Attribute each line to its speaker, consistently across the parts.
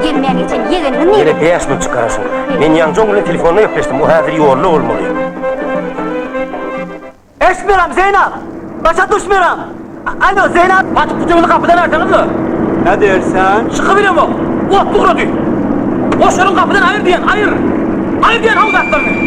Speaker 1: Gelmän geçen ýegeniňi nirede?
Speaker 2: Ýene 5 minutjyk garaşyň. Men ýaňja oň bilen telefonda gepleşdim. O häzir ýolda bolmaly.
Speaker 3: Eşitmeýärin, Zeýnap! Başa düşmeýärin! Alo, Zeýnap! Patyk putyňyzy gapydan alsaňyz-la!
Speaker 4: Nä diýersen?
Speaker 3: Çykybilemok! Ot ugrady! Goşlaryňy gapydan aýyr diýen, aýyr! Aýyr diýen haw zatlaryňy!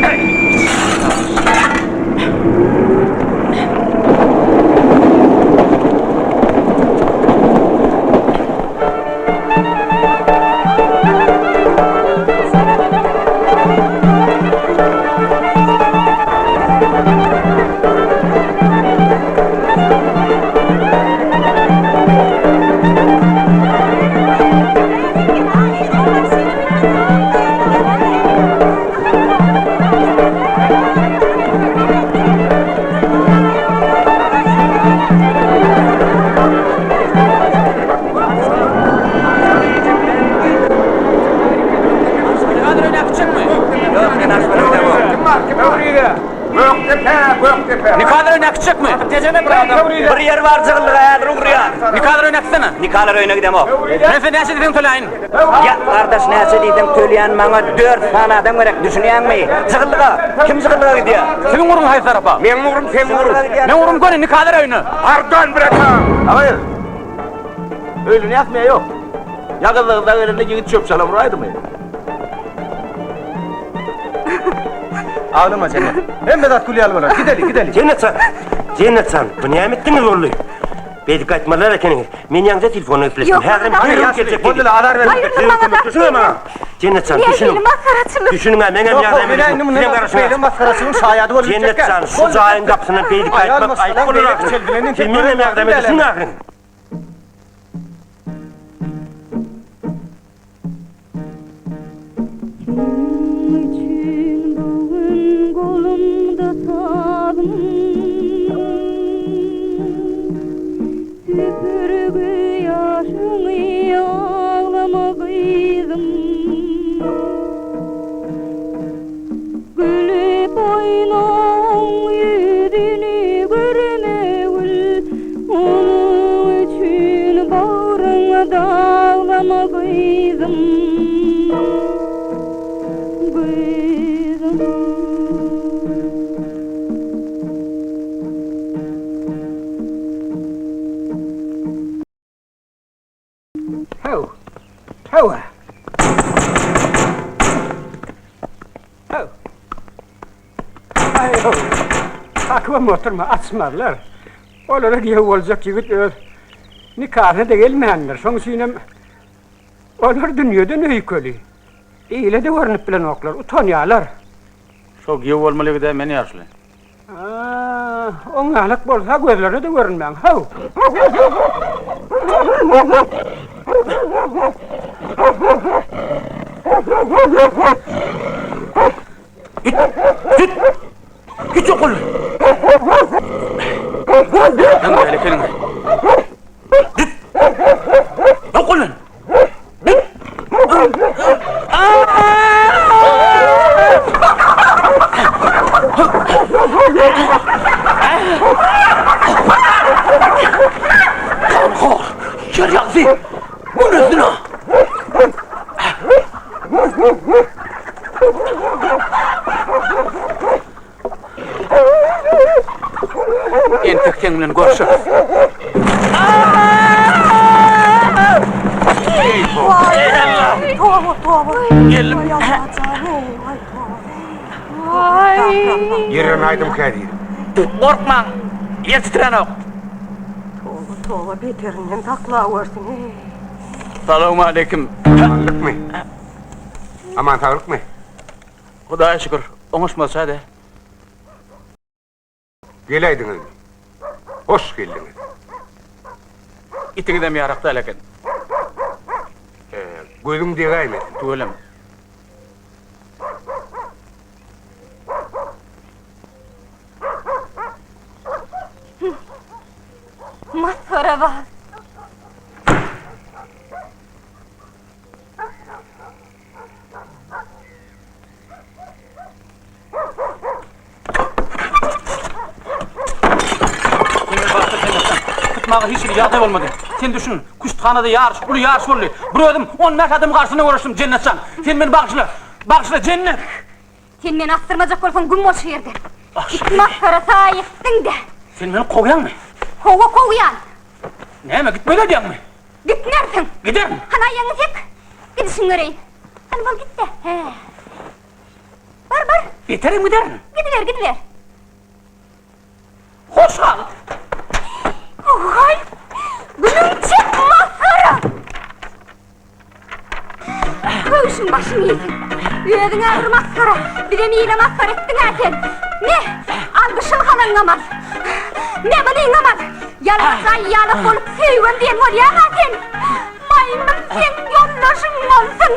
Speaker 3: Nikalar öýüne äkitjekmi?
Speaker 2: Bir ýer bar jygyllyga häzir ugrýan.
Speaker 3: Nikalar öýüne äkitsene.
Speaker 2: Nikalar öýüne gidemok.
Speaker 3: Men sen näçe diýseň töläýin.
Speaker 2: Ýa, gardaş näçe diýseň töleýän maňa dört sany adam gerek, düşünýäňmi? Jygyllyga! Kim jygyllyga gidýär?
Speaker 3: Siziň ugruňyz haýsy tarapa?
Speaker 5: Meň ugrum seň ugruň.
Speaker 3: Meň ugrum göni nikalar öýüne.
Speaker 5: Pardon, bratan!
Speaker 4: Agyz! Öýlenýäsmi ýa ýok? Ýa gyzlygyzda gelende ýigit çöp-çalam uraýdymy? Aglama Jennet. Hemme zat gül ýaly bolar. Gideli, gideli.
Speaker 2: Jennet jan! Jennet jan, bu näme etdiňiz boldy? Beýdip gaýtmalylar ekeniňiz. Men ýaňja telefonda gepleşdim.
Speaker 1: Ýok,
Speaker 2: Häzirem
Speaker 1: maňa
Speaker 2: derrew
Speaker 1: zat
Speaker 2: geljek
Speaker 4: Boldy,
Speaker 2: diýdi.
Speaker 4: azar berme.
Speaker 1: Aýrylyň maňa zat
Speaker 2: Düşüniň maňa. Jennet jan,
Speaker 1: Nähili
Speaker 2: düşüniň.
Speaker 1: masgaraçylyk?
Speaker 2: Düşüniň-ä, meňem
Speaker 4: Ýok,
Speaker 2: ýagdaýyma
Speaker 4: men indi
Speaker 2: düşüniň.
Speaker 4: mundan
Speaker 2: Sizem
Speaker 4: artyk
Speaker 2: garaşyň
Speaker 4: beýle masgaraçylygyň şaýady bolup
Speaker 2: Jennet
Speaker 4: biljekkä.
Speaker 2: jan, şu jaýyň gapysyndan beýdip
Speaker 4: Aýal
Speaker 2: gaýtmak aýyp
Speaker 4: maşgalaň
Speaker 2: bolar
Speaker 4: beýle
Speaker 2: ahyryn.
Speaker 4: kiçeldilenini
Speaker 2: Siz meňem ýagdaýyma düşüniň ahyryn.
Speaker 6: Seniň üçin bu gün golumda sazym, Süpürgi ýaşyňy aglama gyzym. Gülüp oýnaň ýüzüni görmegil, Onuň üçin bagryňy daglama gyzym, gyzym.
Speaker 7: Haw! Hawa! Haw! Aý-how! Kakybam oturma, açmazlar. Olara giýew boljak ýigit öz nikasyna-da gelmändir. Şoň üçinem olar dünýeden öýkeli. Ile-de görnüp bilenoklar, utanýarlar.
Speaker 3: Şo giýew bolmaly ýigid-ä men ýaşuly.
Speaker 7: Oňňalak bolsa gözlerine-de görünmäň, how!
Speaker 3: Git! Git! Git ýok bol! Sen beýle ekeniň. Git! Ýok bol! Ganhor, ýer ýagdy, gün üstüne. Entek seň bilen görşeris.
Speaker 1: Toba, toba.
Speaker 3: Geldim.
Speaker 5: Ýerden aýdym kädirim.
Speaker 3: Gorkmaň, ýer titränok.
Speaker 1: Toba, toba, beterinden saklawersin.
Speaker 3: Salowmaleýkim.
Speaker 5: Amanlykmy? Aman saglykmy?
Speaker 3: Hudaýa şükür, oňuşmazça-da.
Speaker 5: Geläýdiňizmi? Hoş geldiňiz.
Speaker 3: Itiňizem ýarak däl eken.
Speaker 5: Gözüň degäýmesin.
Speaker 3: Tüweleme.
Speaker 1: Masgara bar.
Speaker 3: Tutmaga hiç hili ýagdaý bolmady. Sen düşün, küşthanada ýaryş, uly ýaryş boldy. Bir özüm on bäş adamyň garşysyna göreşdim, Jennet jan. Sen meni bagyşla. Bagyşla, Jennet!
Speaker 1: Sen meni asdyrmajak bolsaň güm bol şu ýerde. Git masgara saý etdiň-de.
Speaker 3: Sen meni kowýaňmy?
Speaker 1: Hawa, kowýan.
Speaker 3: Näme, gitmeli edýäňmi?
Speaker 1: Gitmersiň.
Speaker 3: Giderin.
Speaker 1: Hany aýagyňy sek. Gidişiňi göreýin. Hany bol git-de. Hä. Bar, bar.
Speaker 3: Beterem giderin.
Speaker 1: Gidiber, gidiber.
Speaker 3: Hoş gal.
Speaker 1: Haý, günüň çek masgara. Köwşüň başyň iýsin. Özüň-ä bir masgara, bizem ile masgara etdiň-ä sen. Me, al bu şylhalaňňam al. Me, munyňam al. Ýalaňaç aýýalak bolup söýgem diýen bolýaň-a sen. Maýmyn seň ýoldaşyň bolsun.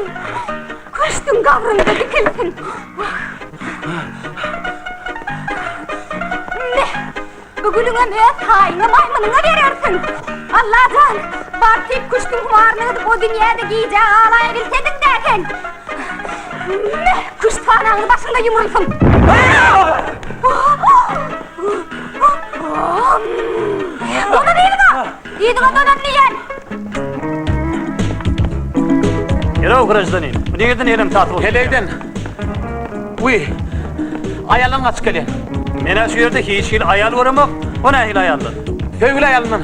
Speaker 1: Köşgüň gabryňda dikilsin. Wah. Me, bu gülüňem öz taýyňa maýmynyňa berersiň. Allajan, bar tiýip küştüň humaryny gyzyp o dünýäde gijä galaýabilsediň-dä sen. Me, küşthanaňyz başyňda ýumrulsyn. Dolan yzyňa! Yzyňa dolan diýýän!
Speaker 8: Hello, grajdanin. Bu nireden elem satyp oturýaň?
Speaker 3: Heleýden. Wiý, aýaldan gaçyp gelýän.
Speaker 8: Men-ä şu ýerde hiç hili aýal göremok. O nähili aýallar?
Speaker 3: Söýgüli aýalyndan.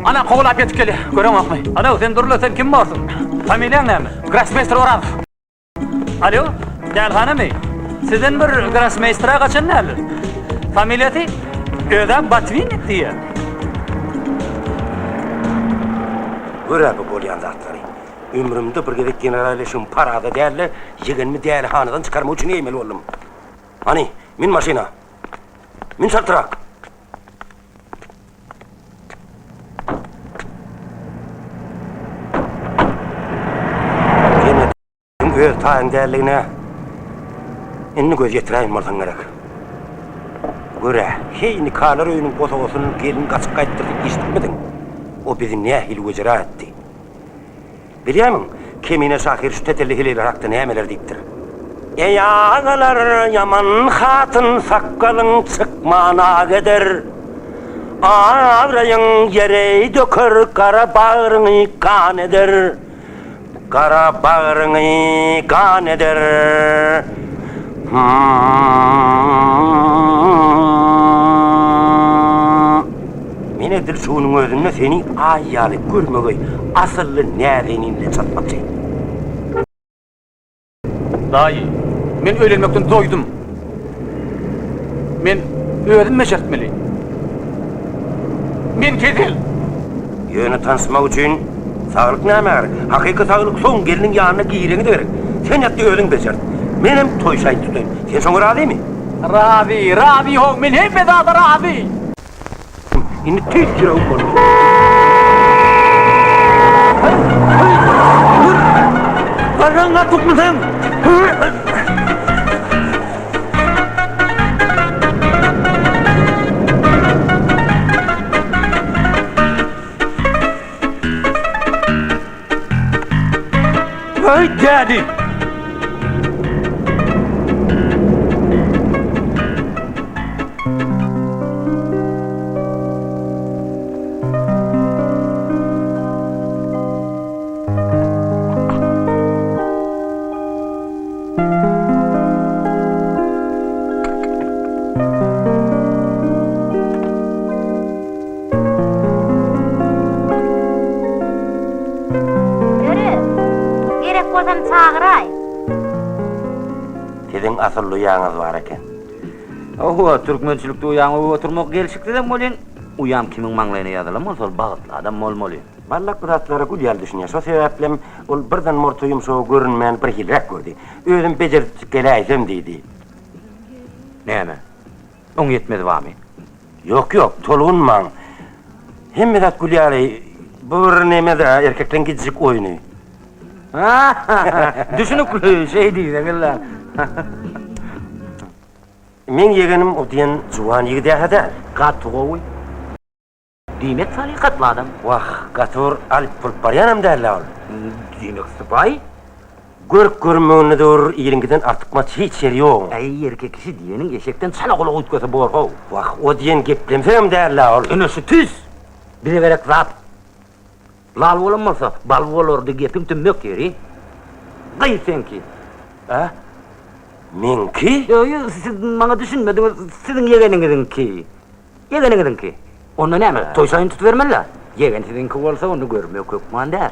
Speaker 3: Ana, kowalap ýetip gelýär. Göreňokmy?
Speaker 8: Alo, sen dur-la, sen kim borsuň? Familiýaň näme?
Speaker 3: Grossmeýster Orazow.
Speaker 8: Alo, dälhanamy? Sizden bir grossmeýstra gaçan däldir. Familiýasy özä Botwinnik diýýär.
Speaker 9: Gör-ä bu bolýan zatlary. Ömrümde bir gezek general eşigimi parada däl-de, ýegenimi dälihanadan çykarmak üçin geýmeli boldum. Hany, min maşyna. Min çaltrak! Jennetiň öz taýyň däldigine indi göz ýetiräýen bolsaň gerek. Gör-ä, heý, nikalar öýüniň bosagasyny gelin gaçyp gaýtdyr diýip eşidipmidiň? O bizi nähili wejera etdi. Bilýärmiň, Kemine şahyr şu tetelli heleýler hakda nämeler diýipdir? Eý agalar, ýaman hatyn sakgalyň çykman ak eder, Abraýyň ýere döker, gara bagryňy gan eder, Gara bagryňy gan eder. Men edil şu günüň özünde seni aý ýaly görmegeý, asylly näzenin bilen çatmakçy.
Speaker 3: Daýy, men öýlenmekden doýdum. Men özüm bejertmeli. Men kesel.
Speaker 9: Ýöne tanyşmak üçin saglyk nämä gerek? Hakyky saglyk soň gelniň ýanyna gireňde gerek. Sen ýat-da özüň bejert. Menem toý şaýyt tutaýyn. Sen şoňa razymy?
Speaker 3: Razy, razy how, men hemme zada razy.
Speaker 9: Indi tüýs ýüregim boldy.
Speaker 8: Garraň gatukmysyň? Hey, daddy!
Speaker 10: Ýöri, gerek bolsam çagyraý.
Speaker 9: Siziň asylly uýaňyz bar eken.
Speaker 2: Hawa, türkmençilikde uýaňy öwüp oturmak gelşiksizem welin, uýam kimiň maňlaýyna ýazylan bolsa, ol bagtly adam bolmaly.
Speaker 9: Ballak bu zatlara gül ýaly düşünýär. Şo sebäplem ol birden murty ýumşagy görünmän birhiliräk gördi. Özüm bejertjik geläýsem diýdi.
Speaker 2: Näme? Oň ýetmezi barmy?
Speaker 9: Ýok, ýok, tolgunmaň. Hemme zat gül ýaly. Bu bir neme-dä, erkekleň gijijik oýny.
Speaker 2: Düşünikli, şeý diýseňiz-le.
Speaker 9: Meň ýegenim o diýen juwan ýigid-ä däl.
Speaker 2: Gaty gowy. Diýmek salykatly adam.
Speaker 9: Wah, gaty bir alyp bolup barýanam däl-ä ol.
Speaker 2: Diýmek sypaýy.
Speaker 9: Görk-görünmeginde dur, iliňkiden artykmaç hiç ýeri ýoguň.
Speaker 2: Äý, erkek kişi diýeniň eşekden çala gulak üýtgese bor-how.
Speaker 9: Wah, o diýen geplemsegem däl-ä ol.
Speaker 2: Ine şu tüýs!
Speaker 11: Bize gerek zat lal bolan bolsa, bal bolardy gepiň tümmek ýeri. Gyz seňki. Ä?
Speaker 9: Meňki?
Speaker 11: Ýok, siz maňa düşünmediňiz, siziň ýegeniňiziňki. Ýegeniňiziňki. Onda näme, toý şaýyny tutubermeli-dä? Ýegen siziňki bolsa, onda görmek hökman däl.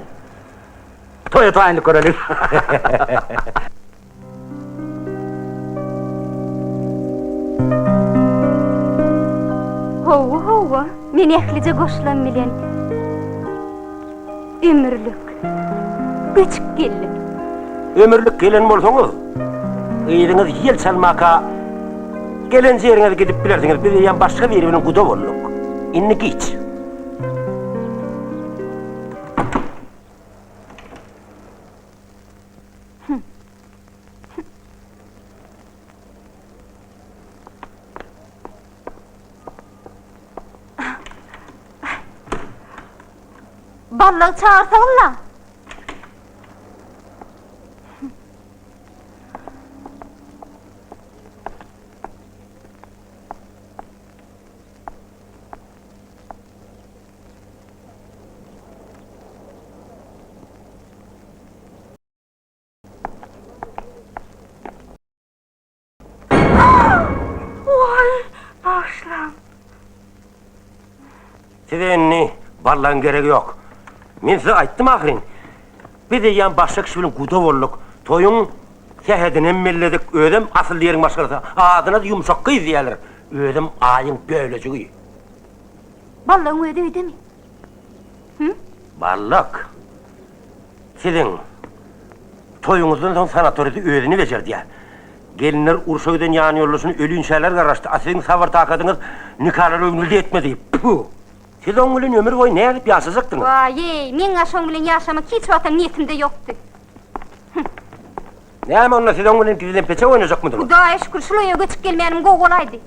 Speaker 11: Toýa taýynlyk göreliň.
Speaker 1: Hawa, hawa, men ählije goşlam bilen ömürlik göçüp geldim.
Speaker 9: Ömürlik gelen bolsaňyz, yzyňyz ýel çalmaka gelen ýeriňize gidip bilersiňiz, biz eýýäm başga biri bilen guda bolduk. Indi giç.
Speaker 1: Ballagy çagyrsaňyzla. Waý, bagyşlaň.
Speaker 9: Size indi ballagyň geregi ýok. Men size aýtdym ahyryn. Biz eýýäm başga kişi bilen guda bolduk. Toýuň sähedinem belledik. Özem asylly ýeriň maşgalasy. Adyna-da ýumşak gyz diýýärler. Özem aýyň bölejigi.
Speaker 1: Ballagyň özi öýdemi? Hü?
Speaker 9: Ballak. Siziň toýuňyzdan soň sanatoriýada özüni bejerdýär. Gelinler urşa giden ýanýoldaşyny ölinçäler garaşdy, a siziň sabyr-takadyňyz nikalar öwrüldi etmedi. Pü! Siz oň bilen ömür boýy nädip ýaşajakdyňyz?
Speaker 1: Waý-eý, meň-ä şoň bilen ýaşamak hiç wagtam niýetimde ýokdy. Hü!
Speaker 9: Näme onda siz oň bilen gizlenpeçek oýnajakmydyňyz?
Speaker 1: Hudaýa şükür, şul öýe göçüp gelmänim gowy bolaýdy.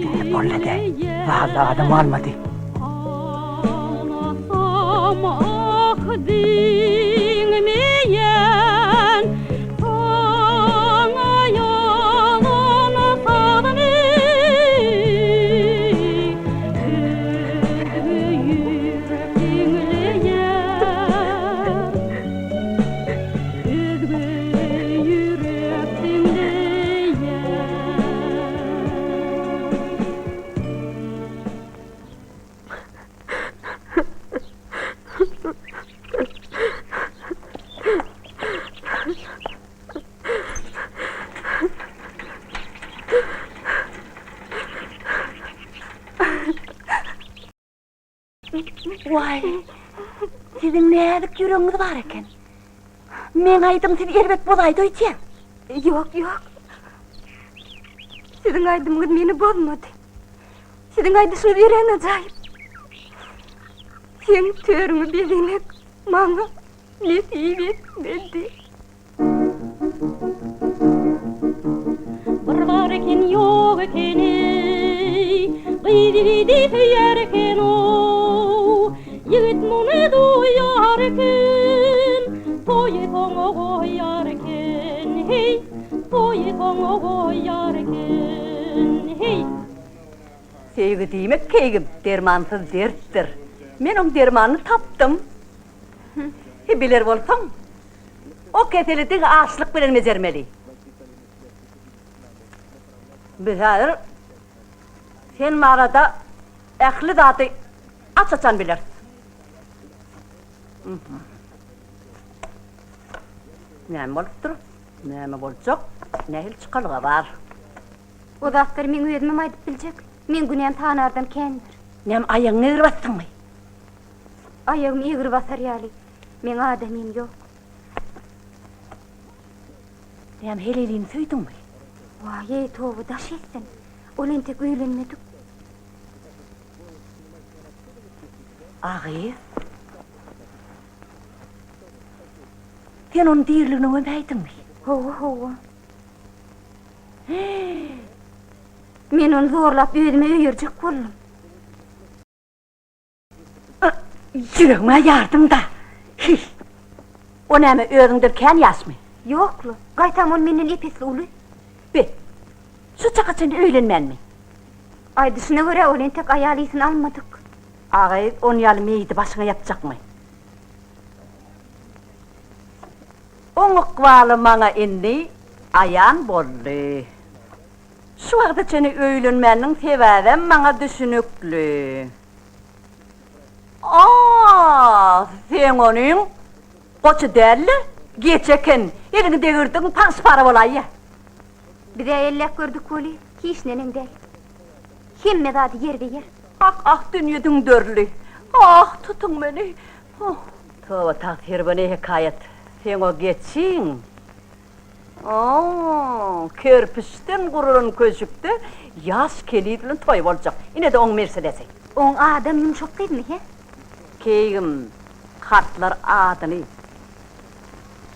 Speaker 11: Indi boldy-da, zalda adam galmady.
Speaker 12: Waý, siziň näzik ýüregiňiz bar eken. Meň aýdym siz erbet bozaýdy öýtýän.
Speaker 1: Ýok, ýok. Siziň aýdymyňyz meni bozmady. Siziň aýdyşyňyz örän ajaýyp. Seň törüňi bezemek maňa nesip etmedi.
Speaker 6: Bir bar eken, ýok eken-eý. Gyz ýigidi söýer eken-ow, Ýigit muny duýar eken, Toýy soňa goýar eken, heý, Toýy soňa goýar eken, heý.
Speaker 12: Söýgi diýmek keýgim, dermansyz dertdir. Men oň dermanyny tapdym. He, biler bolsaň, o keseli diňe açlyk bilen bejermeli. Biz häzir sen barada ähli zady aç-açan bileris. Näme bolupdyr? Näme boljak? Nähili çykalga bar?
Speaker 1: O zatlary meň özümem aýdyp biljek. Meň günäm sanardan kändir.
Speaker 12: Näme aýagyňy egri basdyňmy?
Speaker 1: Aýagymy egri basar ýaly meň adamym ýok.
Speaker 12: Näme helelini söýdüňmi?
Speaker 1: Waý-eý, toba daş etsin. Ol entek öýlenmedik.
Speaker 12: A gyz. Sen ony diriligine gömäýdiňmi?
Speaker 1: Hawa, hawa. Men ony zorlap özüme öýerjek boldum.
Speaker 12: Ýüregim-ä ýardyň-da. Hiý. O näme, özüňden kän ýaşmy?
Speaker 1: Ýok-la, gaýtam ol menden ep-esli uly.
Speaker 12: Be, şu çaka çenli öýlenmänmi?
Speaker 1: Aýdyşyna görä, ol entek aýal ysyn almadyk.
Speaker 12: A gyz, on ýaly meýidi başyňa ýapjakmy? Oň ykbaly maňa indi aýan boldy. Şu wagta çenli öýlenmäniniň sebäbem maňa düşünikli. A, seň onyň goçy däl-de, geçi eken. Eliňi degirdigiň paňşy-para bolaýýa.
Speaker 1: Biz-ä elläp gördük weli, hiç neneň däl. Hemme zady ýerbe-ýer.
Speaker 12: Ah, ah, dünýe düňderildi. Ah, tutuň meni. Oh. Toba tagsyr, bu ne hekaýat? Seň o geçiň. O, kerpiçden gurulan köşükde ýaş keliz bilen toý boljak. Ine-de oň Mersedesi.
Speaker 1: Oň adam ýumşak gyzmy, he?
Speaker 12: Keýgim, kartlar adyny,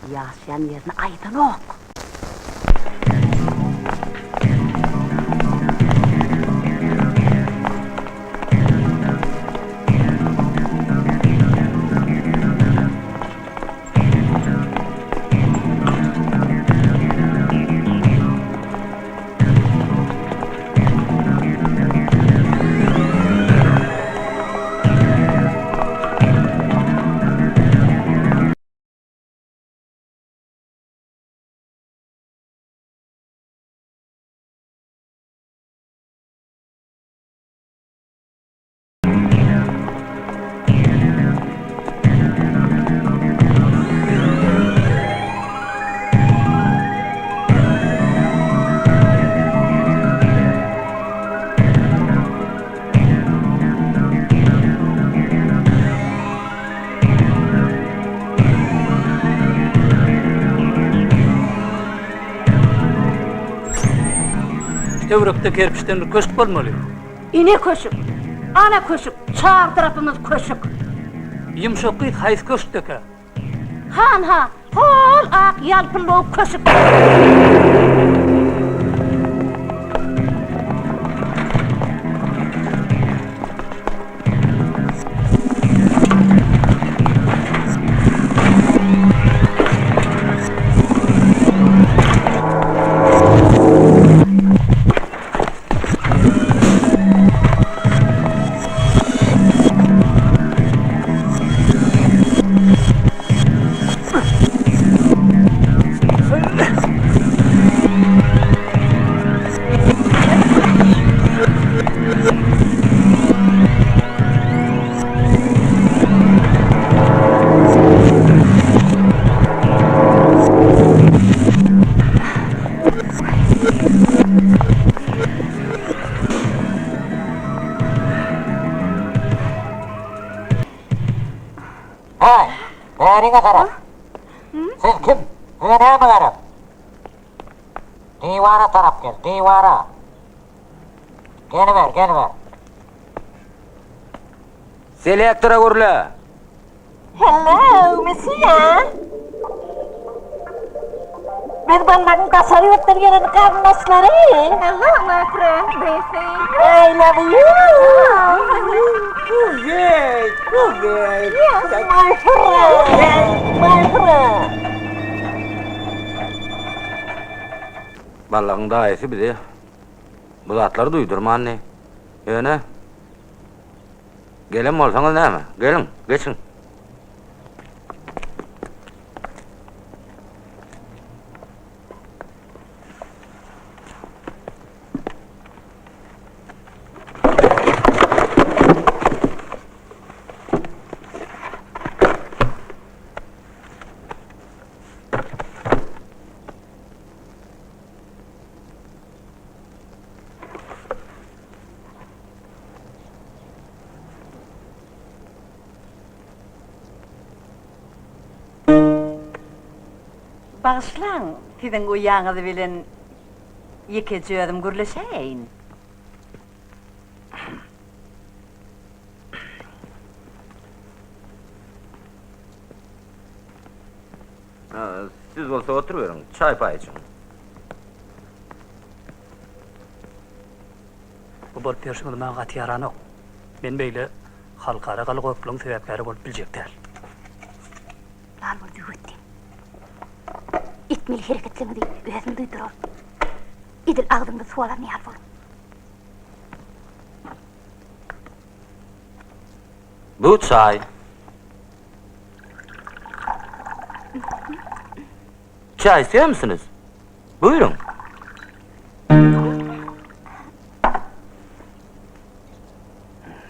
Speaker 12: ýaşaýan ýerini aýdanok.
Speaker 8: Şu töwerekde kerpiçden bir köşk bolmaly.
Speaker 12: Ine köşük, ana köşük, çar tarapymyz köşük.
Speaker 8: Ýumşak gyz haýsy köşkdekä?
Speaker 12: Hanha, hol ak ýalpyllawuk köşük.
Speaker 13: Haý, bäriňe seret! Sen kim? Size näme gerek? Diwara tarap gel, diwara! Geliber, geliber!
Speaker 2: Selektora gürle!
Speaker 14: Hello, Monsieur!
Speaker 12: Biz Ballagyň daşary ýurtdan gelen garyndaşlary.
Speaker 1: Hello my friend, baby.
Speaker 12: I love you.
Speaker 2: Kuzey, kuzey.
Speaker 12: Yes, my friend, my friend.
Speaker 11: Ballagyň daýysy bize bu zatlary duýdurmandy. Ýöne gelen bolsaňyz näme, geliň, geçiň.
Speaker 12: Bagyşlaň, siziň uýaňyz bilen ýekeje özüm gürleşäýeýin.
Speaker 11: Siz bolsa oturyberiň, çaý-paý içiň.
Speaker 8: Bu bolup ýörşüňiz maňa gaty ýaranok. Men beýle halkara galagoplugyň sebäpkäri bolup biljek däl.
Speaker 1: Lal bol Züwwetdin. Etmeli hereketleriňizi özüm duýduraryn. Edil agzyňda suw alan ýaly boluň.
Speaker 11: Bu çaý. Çaý isleýärmisiňiz? Buýruň.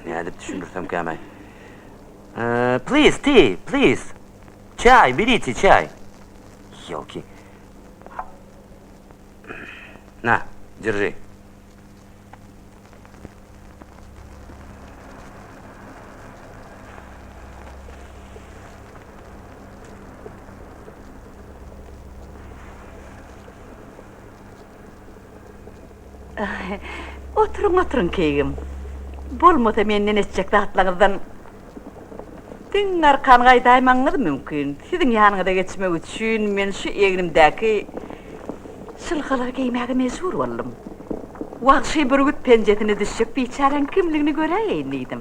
Speaker 11: Nädip düşündirsemkäm-aý? Please, tea, please. Çaý, berite çaý. Ýolki. Na, derži.
Speaker 12: Oturyň, oturyň, keýgim. Bolmasa menden eşitjek zatlaryňyzdan diň arkan gaýdaýmagyňyz mümkin. Siziň ýanyňyza geçmek üçin men şu egnimdäki şylhalary geýmäge mejbur boldum. Wagşy bürgüt penjesine düşjek biçäräň kimligini göräýeýin diýdim.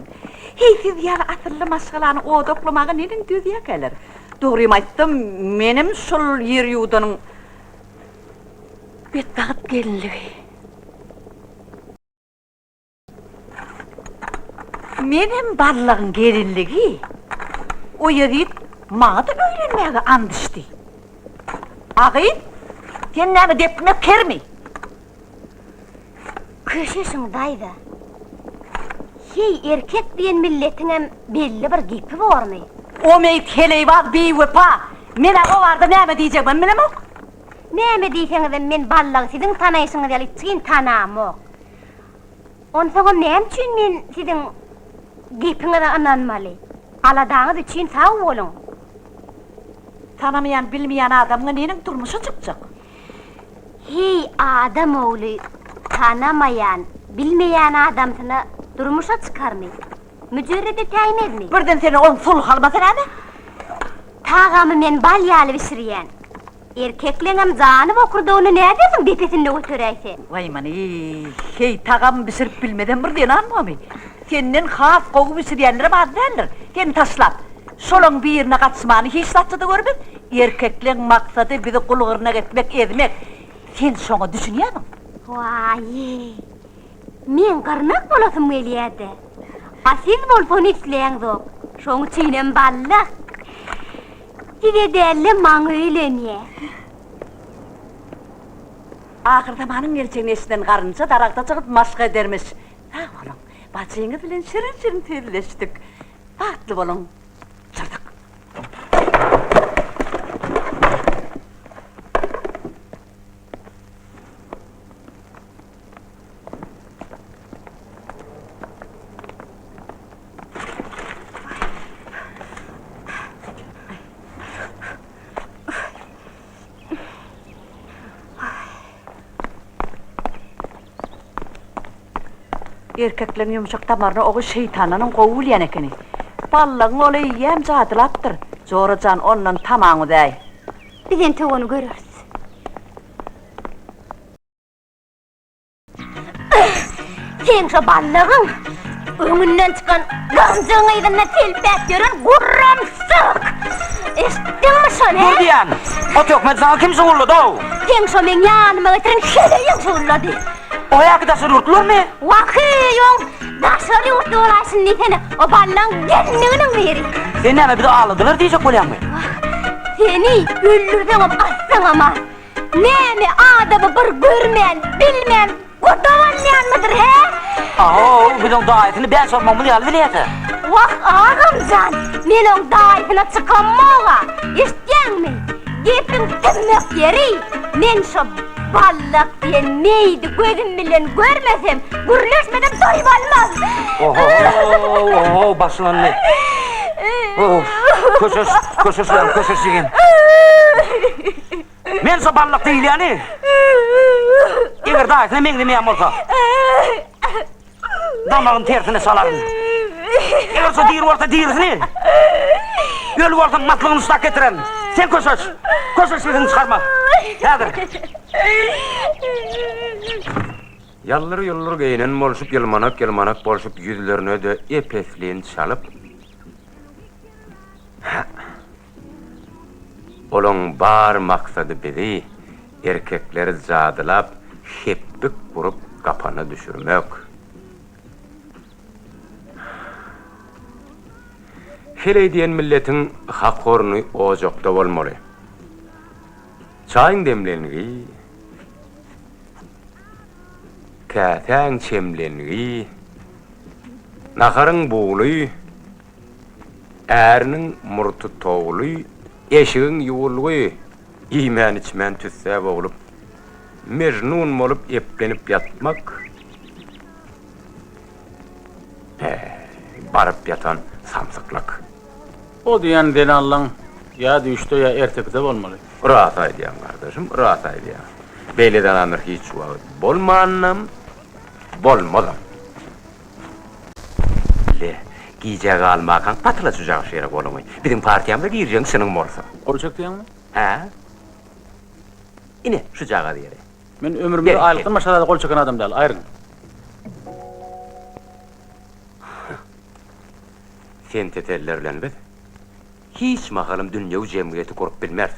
Speaker 12: Heý, siz ýaly asylly maşgalany odaklamaga neneň dözýäkäler? Dogrymy aýtsam, menem şol ýer ýuwdanyň Betbagt gelinligi. Menem Ballagyň gelinligi. O ýezit maňa-da öýlenmäge and içdi. A gyz, sen näme depmek kermi?
Speaker 1: Köşeşiň daýza. Heý, erkek diýen milletiňem belli bir gepi bormy?
Speaker 12: O meýit heleýbaz biwepa. Men-ä o barada näme diýjegimem bilemok.
Speaker 1: Näme diýseňizem men Ballagy siziň tanaýşyňyz ýaly içgin tanamok. Onsoňam näme üçin men siziň gepiňize ynanmaly? Aladaňyz üçin sag boluň.
Speaker 12: Tanamaýan, bilmeýän adamyňa neneň durmuşa çykjak?
Speaker 1: Heý, adam ogly tanamaýan, bilmeýän adamsyna durmuşa çykarmy? Müjerrede täýmezmi?
Speaker 12: Birden seni on sulh almasa näme?
Speaker 1: Tagamy men bal ýaly bişirýän. Erkekleňem jany bokurdagyny nädersiň depesinde göteräýse?
Speaker 12: Waý many, heý, tagam bişirip bilmezem bir zenan bormy? Senden has gowy bişirýänlerem az däldir. Seni taşlap, şolaň birine gaçmany hiç zatça-da görmez. Erkekleň maksady bizi gul-gyrnak etmek, ezmek. Sen şoňa düşünýärmiň?
Speaker 1: Waý, meň gyrnak bolasym gelýär-dä. A siz bolsa ony isläňzok. Şoň üçinem balla. Size däl-de, maňa öýlenýär.
Speaker 12: Ahyrzamanyň geljegini eşiden garynja daragta çykyp maşk edermiş. Sag boluň, bajyňyz bilen şirin-şirin sözleşdik. Bagtly boluň. Çyrdyk. Erkekleň ýumşak damaryny ogy şeýtandanam gowy bilýän ekeni. Ballagyň ol eýýäm jadylapdyr. Jora jan, ondan tamaň uzäý.
Speaker 1: Biz entek ony göreris. Seň şo ballagyň öňünden çykan gyrjygyň yzynda telpäp ýören gurramsyk! Eşitdiňmi şony?
Speaker 3: Dur diýýän! O töhmeti saňa kim şugullady-ow?
Speaker 1: Seň şo meň ýanyma getiren heleýiň şugullady.
Speaker 3: O ýaky daşary ýurtlularmy?
Speaker 1: Wah-eý, oň daşary ýurtly bolaýşyny diýsene, o ballagyň gelinliginiň biri.
Speaker 3: Sen näme bizi aldadylar diýjek bolýaňmy?
Speaker 1: Wah, seni öldürseňem assaňam-a. Näme adamy bir görmän, bilmän guda bolýanmydyr, hä?
Speaker 3: Ahow, biz oň daýysyny bäş bolmagymyz ýaly bilýäs-ä.
Speaker 1: Wah, agam jan, men oň daýysyna çykammog-a, eşitýäňmi? Gepiň tümmek ýeri, men şo Ballak diýen meýdi gözüm bilen görmesem, gürleşmesem toý bolmaz.
Speaker 3: Oho, oho, başlandy. Of, köşeş, köşeş ýaly, köşeş ýegen. Men şo ballak diýilýäni, eger daýysyna meňzemeýän bolsa, damagyny tersine çalaryn. Eger şo diri bolsa dirisini, öli bolsa maslygyny ştak getirerin. Sen köşeş, köşeş sesiňi çykarma. Häzir.
Speaker 5: Ýallyr-ýullyr geýnen bolşup, ýylmanak-ýylmanak bolşup, ýüzlerine-de ep-eslin çalyp, Hä. Olaň bar maksady bizi, erkekleri jadylap, hepbik gurup gapana düşürmek. Heleý diýen milletiň hak orny ojakda bolmaly. Çaýyň demlengi, käsäň çemlengi, naharyň bugly, Äriniň murty towly, eşigiň ýuwulgy, iýmän-içmän tüssä boglup, mejnun bolup eplenip ýatmak, äý, baryp ýatan samsyklyk.
Speaker 14: O diýen zenanlaň ýa düýşde ýa ertekide bolmaly.
Speaker 5: Ras aýdýaň gardaşym, ras aýdýaň. Beýle zenanlar hiç wagt bolmanam, bolmazam. Le, gijä galmakaň patyla şujagaz şeýle goluňy. Biziň partiýamyza girjegiň çynyň bolsa.
Speaker 14: Gol çek diýýäňmi?
Speaker 5: Hä? Ine, şujagaz ýeri.
Speaker 14: Men ömrümde aýlykdan başga zada gol çeken adam däl, aýryň.
Speaker 5: Sen teteller bilen biz Hiç mahalym dünýewi jemgyýeti gurup bilmeris.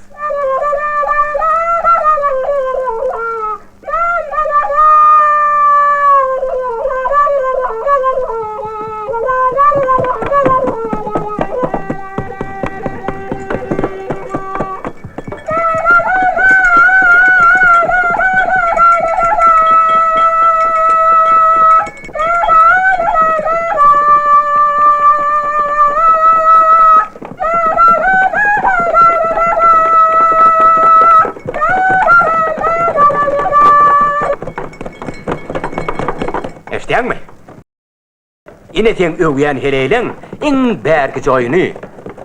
Speaker 5: Eşidýäňmi? Ine seň öwýän heleýleň iň bärkije oýny.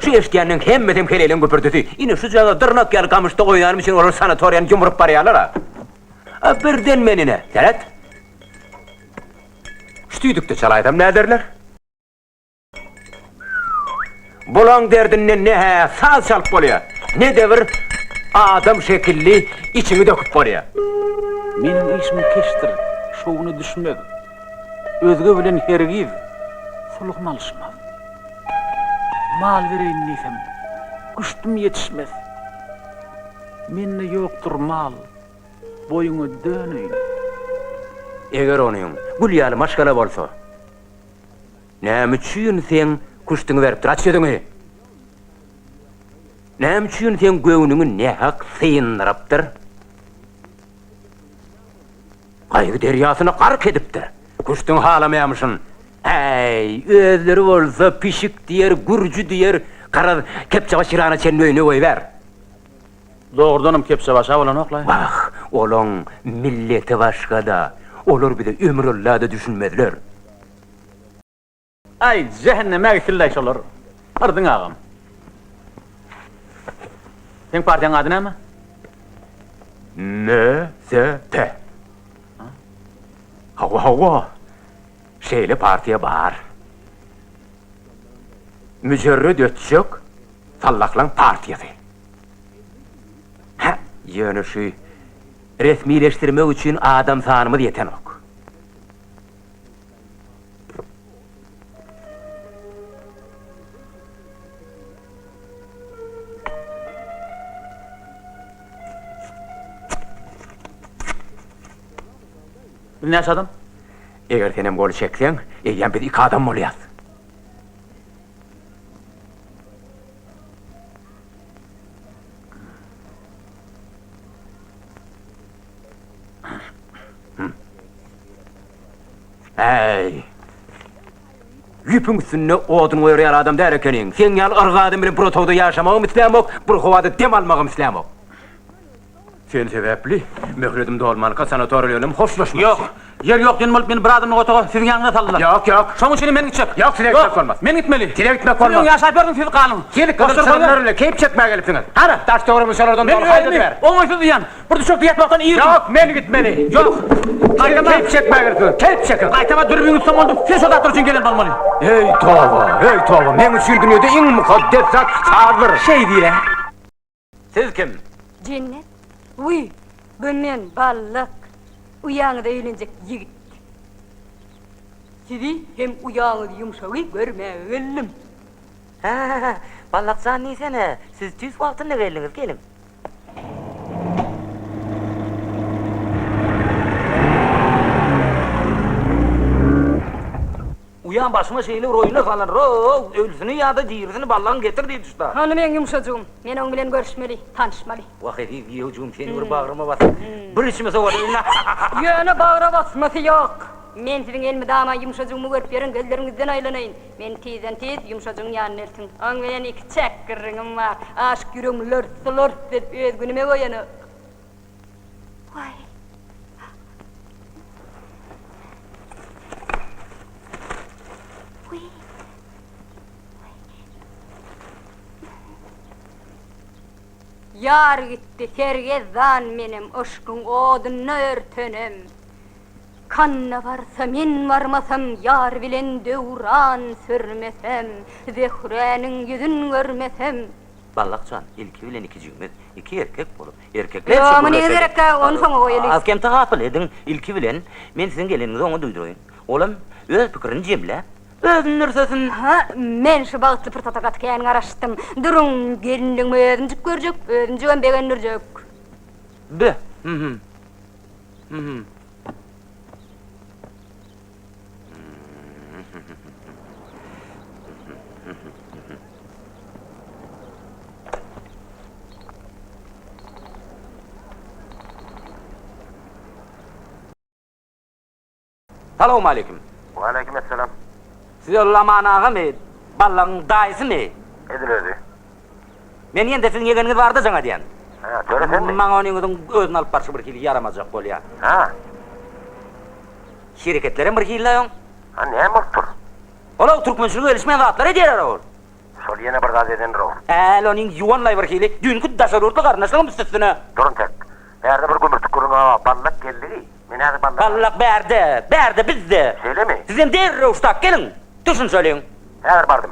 Speaker 5: Şu eşidýänleň hemmesem heleýleň güpürdisi. Ine şujagaz dyrnak ýaly gamyşda oýnanym üçin olar sanatoriýany ýumrup barýarlar-a. A birden men ine, seret. Şu tüýdükde çalaýsam näderler? Bulaň derdinden ne-hä saz çalyp bolýar, ne-de bir adam şekilli içiňi döküp bolýar.
Speaker 14: Meniň işim keçdir, şowuna düşmez. Özge bilen hergiz sulhum alyşmaz. Mal bereýin diýsem, küşdüm ýetişmez. Mende ýokdur mal, boýuňa döneýin.
Speaker 5: Eger onuň gül ýaly maşgala bolsa, näme üçin seň küşdüňi beripdir, aç ýüzüňi! Näme üçin seň göwnüňi nähak syndyrypdyr? Gaýgy derýasyna gark edipdir. Küşdüňi halamaýamyşyn. Äý, özleri bolsa pişik diýer, gürji diýer, garaz, kepjebaş ýylana çenli öýüne goýbär.
Speaker 14: Dogrudanam kepjebaş-a bolanok-laý.
Speaker 5: Wah, olaň milleti başga-da. Olar bize ömürylla-da düşünmezler.
Speaker 14: Aý, jähenneme gitsinläý şolar. Yrdyň agam. Seň partiýaň ady näme?
Speaker 5: MSP. Hawa, hawa. Şeýle partiýa bar. Müjerret ötjek sallaklaň partiýasy. Hä, ýöne şu resmileşdirmek üçin adam sanymyz ýetenok.
Speaker 14: Biz näçe adam?
Speaker 5: Eger senem gol çekseň, eýýäm biz iki adam bolýas. Äý! Ýüpüň üstünde odun goýar ýaly adam däl ekeniň. Seň ýaly yrga adam bilen bir otagda ýaşamagam islämok, bir howada dem almagam islämok. Sen sebäpli möhledim dolmanka sanatoriýa bilenem hoşlaşmakçy.
Speaker 14: Ýok. Ýer ýok diýen bolup meni bir adamlyk otaga siziň ýanyňyza saldylar.
Speaker 5: Ýok, ýok.
Speaker 14: Şonuň üçinem men gitjek.
Speaker 5: Ýok, size gitmek bolmaz.
Speaker 14: Men gitmeli.
Speaker 5: Size gitmek bolmaz.
Speaker 14: Siz öň ýaşap ýördüňiz, siz galyň.
Speaker 5: Siz gyzyl çyrymlar bilen keýp çekmäge gelipsiňiz. Hany, daş-töweregimiz şolardan doly,
Speaker 14: Men özümi oňaýsyz duýýan. Bir düşekde ýatmakdan irdim.
Speaker 5: Ýok, men gitmeli.
Speaker 14: Ýok.
Speaker 5: Siz keýp çekmäge gelipsiňiz. Keýp çekiň.
Speaker 14: Gaýtama dürbüňi tutsam boldy. Sen şo zatlar üçin gelen bolmaly.
Speaker 5: Eý, toba, eý, toba. Meň üçin dünýede iň mukaddes zat sazdyr.
Speaker 14: Şeý diýle.
Speaker 11: Siz kim?
Speaker 1: Jennet, Wiý, bu men, Ballyk, uýaňyza öýlenjek ýigit. Sizi hem uýaňyz Ýumşagy görmäge geldim.
Speaker 11: Hä, Ballyk jan diýsene, siz tüýs wagtynda geldiňiz, geliň.
Speaker 3: Uýam başyma şeýle bir oýuna salan row, ölüsini ýa-da dirisini ballagyň getir diýdi şda.
Speaker 1: Hany meň ýumşajygym, men oň bilen görüşmeli, tanyşmaly.
Speaker 3: Wah eziz giýewjigim seni bir bagryma basyp, bir içime sowadym.
Speaker 1: Ýöne bagra basmasy ýok. Men siziň elmydama ýumşajygymy görüp ýören gözleriňizden aýlanaýyn. Meni tizden-tiz ýumşajygyň ýanyna eltiň. Oň bilen ikiçäk gürrüňim bar. Aşyk ýüregim lörts-lörts edip öz günüme goýanok. Waý. Ýar gitdi sergezdan menem yşkyň odunda örtenem. Kanda barsa men barmasam ýar bilen döwran sürmesem, Zöhräniň ýüzün görmesem.
Speaker 11: Ballak jan, ilki bilen ikijigimiz, iki erkek bolup, erkeklerçe
Speaker 1: Ýok, muny
Speaker 11: gürleşeli.
Speaker 1: gerekkä, ony soňa goýaly.
Speaker 11: Az-kem tagapyl ediň, ilki bilen, men siziň geleniňizi oňa duýduraýyn. Olam öz pikirini jemläp, özüni dürsesin.
Speaker 1: Ha, men şu bagtly pursata gaty kän garaşdym. Duruň, gelinligimi özümjik görjek, özümjigem begendirjek.
Speaker 3: Be, hü-hü. Hü-hü. Salowmaleýkim.
Speaker 9: Waleýkim essalam.
Speaker 3: Siz Ulaman agamy, Ballagyň daýysymy?
Speaker 9: Edil özi.
Speaker 3: Men ýene-de siziň ýegeniňiz barada jaň edýän.
Speaker 9: Hä, Töre senmi?
Speaker 3: Maňa onyňyzyň özüni alyp barşy birhili ýaramajak bolýar.
Speaker 9: Hä?
Speaker 3: Hereketlerem birhili-le oň.
Speaker 9: Hä, näme bolupdyr?
Speaker 3: Ol-ow türkmençilige gelişmeýän zatlar edýär-ä ol.
Speaker 9: Şol ýene bir zat edendir-ow.
Speaker 3: Äl onyň ýuwanlaý birhili, düýnki daşary ýurtly garyndaşlaryň üstesine.
Speaker 9: Dur entek. Bärde bir gümürtik gürrüň bar, Ballak geldigi. Men häzir Ballak.
Speaker 3: Ballak bärde, bärde bizde.
Speaker 9: Şeýlemi?
Speaker 3: Sizem derrew ştak geliň, düşünşeliň.
Speaker 9: Häzir bardym.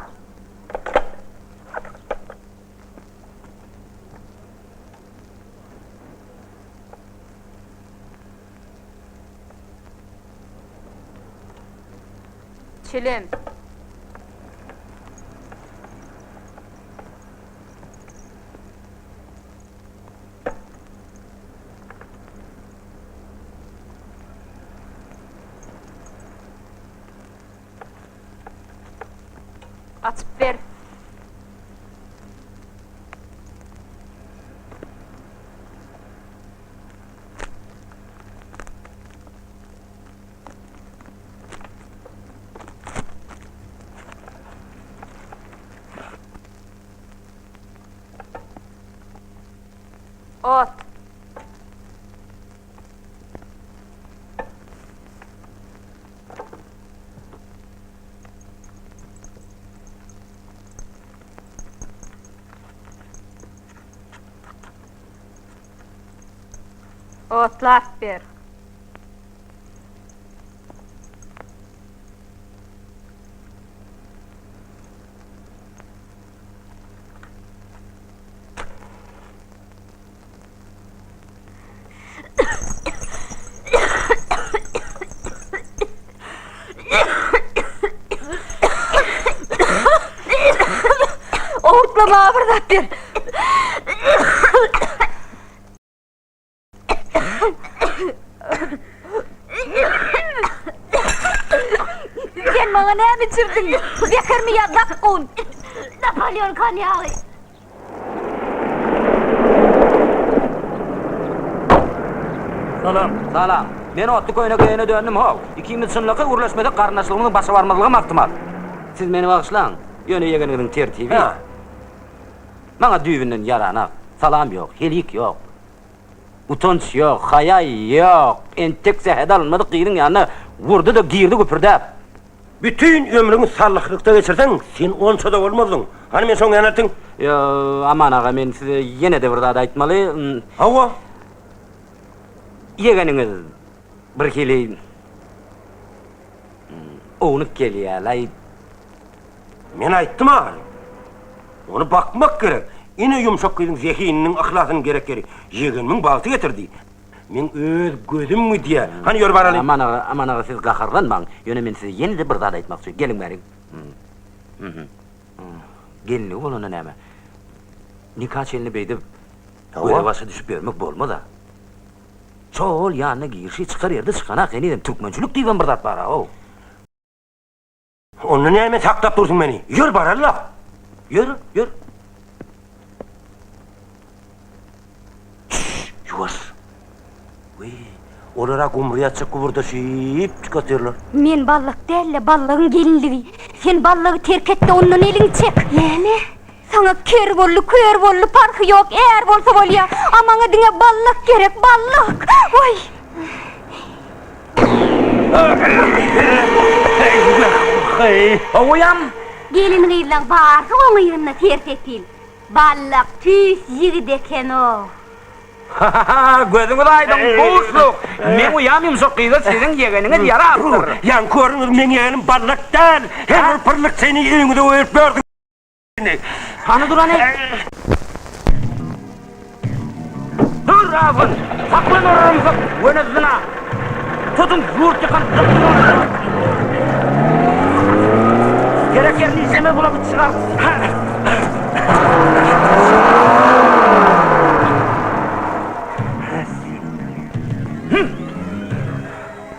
Speaker 1: Çilim. Açyp ber. Ot. Otlap ber. Owurtlamaga bir zat ber. Sen maňa näme içirdiň? Zehermi ýa zakgun? Napoleon konýagy.
Speaker 3: Salam. Salam. Men otly köýnek geýene döndüm how. Ikimiz çynlakaý gürleşmesek garyndaşlygymyzyň başa barmazlygam ahtimal. Siz meni bagyşlaň, ýöne ýegeniňiziň tertibi maňa düýbünden ýaranak. Salam ýok, helik ýok. Utanç ýok, haýa ýok. Entek sähedi alynmadyk gyzyň ýanyna urdy-da girdi güpürdäp.
Speaker 9: Bütin ömrüňi salyhlykda geçirseň, sen onça-da bolmazdyň. Hany men şoň ýanyna eltiň.
Speaker 3: Ýo, Aman aga, men size ýene-de bir zat aýtmaly.
Speaker 9: Hawa.
Speaker 3: Ýegeniňiz birhili ownuk gelýär-laý.
Speaker 9: Men aýtdym ahyry. Ony bakmak gerek. Ine ýumşak gyzyň zehininiň, yhlasynyň gerek ýeri. Ýegenimiň bagty getirdi. Meň öz gözüm gidýär. Hany ýör baraly.
Speaker 3: Aman aga, Aman aga siz gaharlanmaň. Ýöne men size ýene-de bir zat aýtmakçy. Geliň bärik. Gelinligi bolanda näme? Nika çenli beýdip göze-başa düşüp ýörmek bolmaz-a. Şo-ol ýanyna girişi çykar ýerde çykanak henizem türkmençilik diýibem bir zat bar-a-ow.
Speaker 9: Onda näme saklap dursuň meni? Ýör baraly-la.
Speaker 3: Ýör, ýör. Çşş, ýuwaş.
Speaker 9: Wiý, olar-a gumry ýatjak gübürdeşip çyk otyrlar.
Speaker 1: Men ballak däl-de, ballagyň gelinligi. Sen ballagy terk et-de, ondan eliňi çek. Näme? Saňa ker boldy, kör boldy, parhy ýok, är bolsa bolýa. A maňa diňe ballak gerek, ballak! Waý!
Speaker 3: Howuýam!
Speaker 1: Gelin-gyzlaň barysy oň yzynda ser-sepil. Ballak tüýs ýigit eken-ow.
Speaker 3: Ha-ha-ha, gözüňiz aýdyň, buşluk! Meň uýam ýumşak gyza siziň ýegeniňiz ýarapdyr.
Speaker 9: Ýaňky görüňiz meň ýegenim ballak däl. Her bir pyrlykçyny öýüňize goýup ýörsüňiz.
Speaker 3: Hany dur hany. Dur azgyn. Saklan orramsyk. Göni zyna. Tutun ýurt ýykan. Gerek ýerini işlemez bular bu çygar.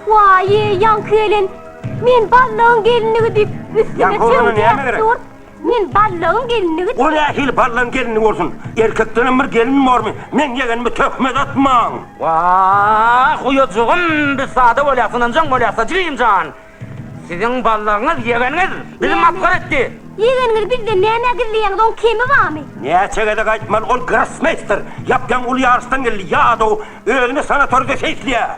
Speaker 1: Waý, ýaňky gelen men ballagyň gelinligi diýip üstüme çöwdäp dur. Men ballagyň gelinligi
Speaker 9: O nähili ballagyň gelinligi bolsun? Erkekdenem bir gelin bormy? Meň ýegenime töhmet atmaň!
Speaker 3: Wah, uýajygym, biz sada bolýas, ynanjaň bolýas-da, jigim jan! Siziň ballagyňyz ýegeniňiz bizi masgara etdi!
Speaker 1: Ýegeniňizi bizden nämä gizleýäňiz, oň kemi barmy?
Speaker 9: Näçe gezek aýtmaly, ol grossmeýster! Ýap-ýaňy uly ýaryşdan geldi, ýadaw, özüni sanatoriýada seýisleýär!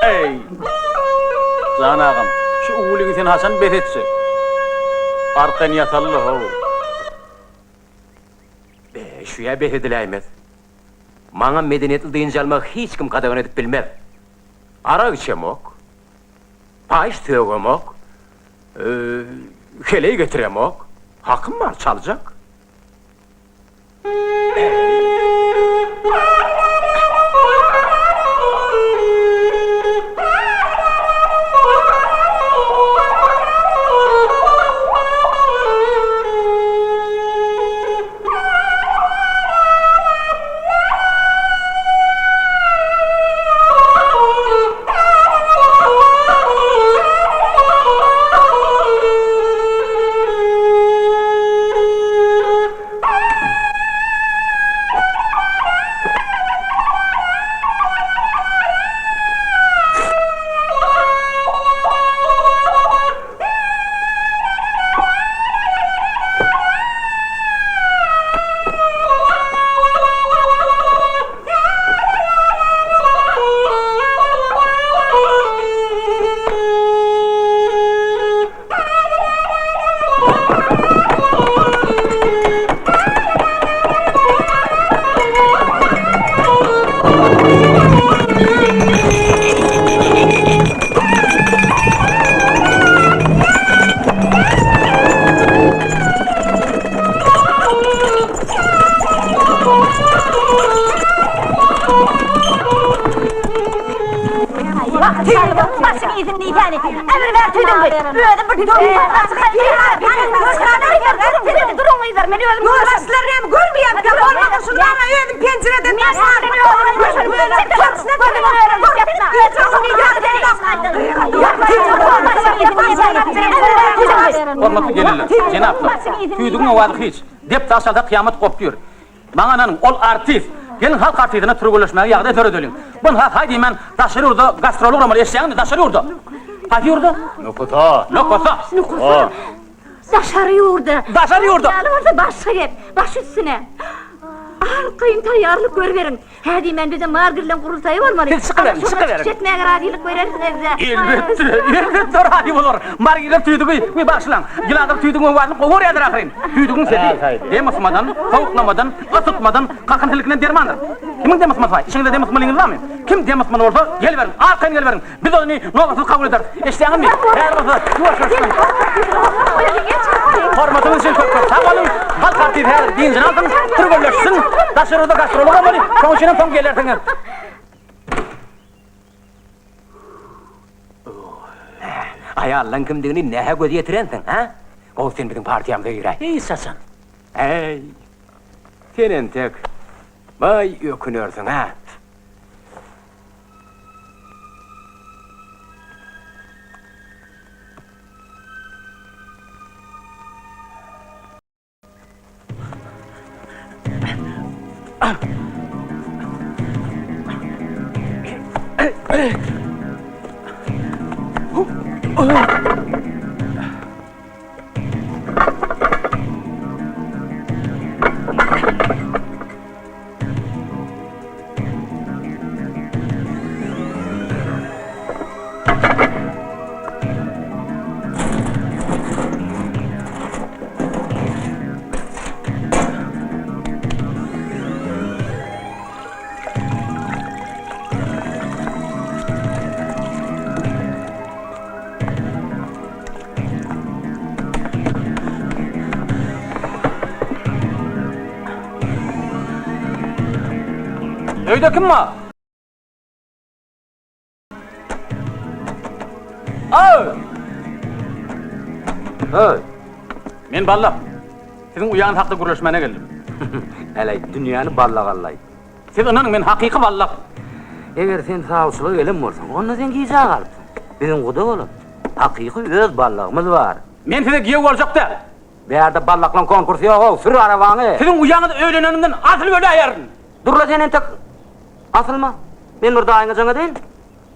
Speaker 14: Eý, jan agam, şu uwulyňy sen haçan bes etjek? Arkaýyn ýataly-la, how.
Speaker 5: Be, şüýä bes ediläýmez. Maňa medeniýetli dynç almagy hiç kim gadagan edip bilmez. Arak içemok, paýyş sögemok, heleý getiremok. Hakym bar, çaljak.
Speaker 1: Hany, emir ber tüýdüňi. Özüm bir döwüp Duruň gyzlar, men özüm
Speaker 15: Ýolbaşçylar näme görmeýärmikä? Bolmasa şuny maňa özüm penjireden taşlar.
Speaker 14: Hormatly gelinler, jenaplar, tüýdügiň owazy hiç. Dep daş alsa kyýamat gopýur. Maňa ynanyň, ol artist. Geliň halk artistine türgenleşmäge ýagdaý döredeliň. Bun ha haý diýmän daşary ýurda gastrol guramaly, eşidýäňizmi, daşary ýurda. Haýsy ýurda?
Speaker 4: Nukusa.
Speaker 14: Nukusa.
Speaker 1: Nukusa. Daşary ýurda.
Speaker 14: Daşary ýurda.
Speaker 1: Ýaly bolsa başga gep. Baş üstüne. Arkaýyn taýýarlyk görüberiň. Hä diýmän bizde Margirleň gurultaýy bolmaly.
Speaker 14: Siz çykyberiň, çykyberiň.
Speaker 1: Çykyş etmäge razylyk berersiňiz-dä.
Speaker 14: Elbetde, elbetde razy bolar. Margirler tüýdügi, we bagyşlaň, ýylanlar tüýdügiň owazyny gowy görýärler ahyryn. Tüýdügiň sesi dem ysmadan, sowuklamadan, ysytmadan, kakyn silkinden dermandyr. Kimiň dem ysmasy bar? Içiňizde dem ysmalyňyz barmy? Kim dem ysmaly bolsa, geliberiň, arkaýyn geliberiň. Biz ony nobatsyz kabul ederis. Eşidýäňizmi? Häzir bolsa ýuwaş-ýuwaşdan. Hormatyňyz üçin köp-köp sag boluň. Halk artisti häzir dynjyny alsyn, türgenleşsin. Daşary ýurda gastrola barmaly. Şonuň üçinem soň gelersiňiz.
Speaker 5: Aýallaň kimdigini nähä göz ýetirensiň, hä? Gowy sen biziň partiýamyza giräý.
Speaker 14: Hiç haçan.
Speaker 5: Äý, sen entek, baý ökünersiň, hä?
Speaker 14: Öýde kim bar? Aw!
Speaker 3: Höý!
Speaker 14: Men Ballak. Siziň uýaňyz hakda gürleşmäne geldim.
Speaker 3: Äleý, dünýäni ballagallaý.
Speaker 14: Siz ynanyň, men hakyky Ballak.
Speaker 3: Eger sen sawçylyga gelen bolsaň, onda sen gijä galypsyň. Biziň guda bolan, hakyky öz ballagymyz bar.
Speaker 14: Men size giýew boljak däl.
Speaker 3: Bärde ballaklaň konkursy ýog-ow, sür arabaňy!
Speaker 14: Siziň uýaňyz öýlenenimden asyl öläýerin!
Speaker 3: Dur-la sen entek asylma. Men bir daýyňa jaň edeýin.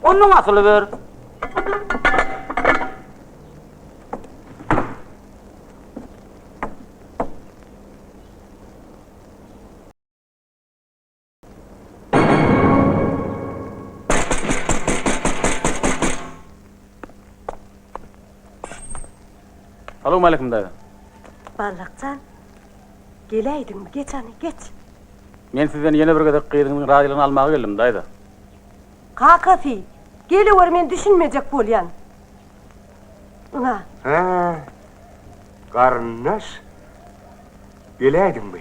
Speaker 3: Onnoň asylyber.
Speaker 14: Salowmaleýkim daýza.
Speaker 12: Ballak jan, geläýdiňmi? Geç hany, geç.
Speaker 14: Men sizden ýene bir gezek gyzyňyzyň razylygyny almaga geldim, daýza.
Speaker 12: Kakasy, gelewer men düşünmejek bolýan. Ynha.
Speaker 9: Hä, garyndaş, geläýdiňmi?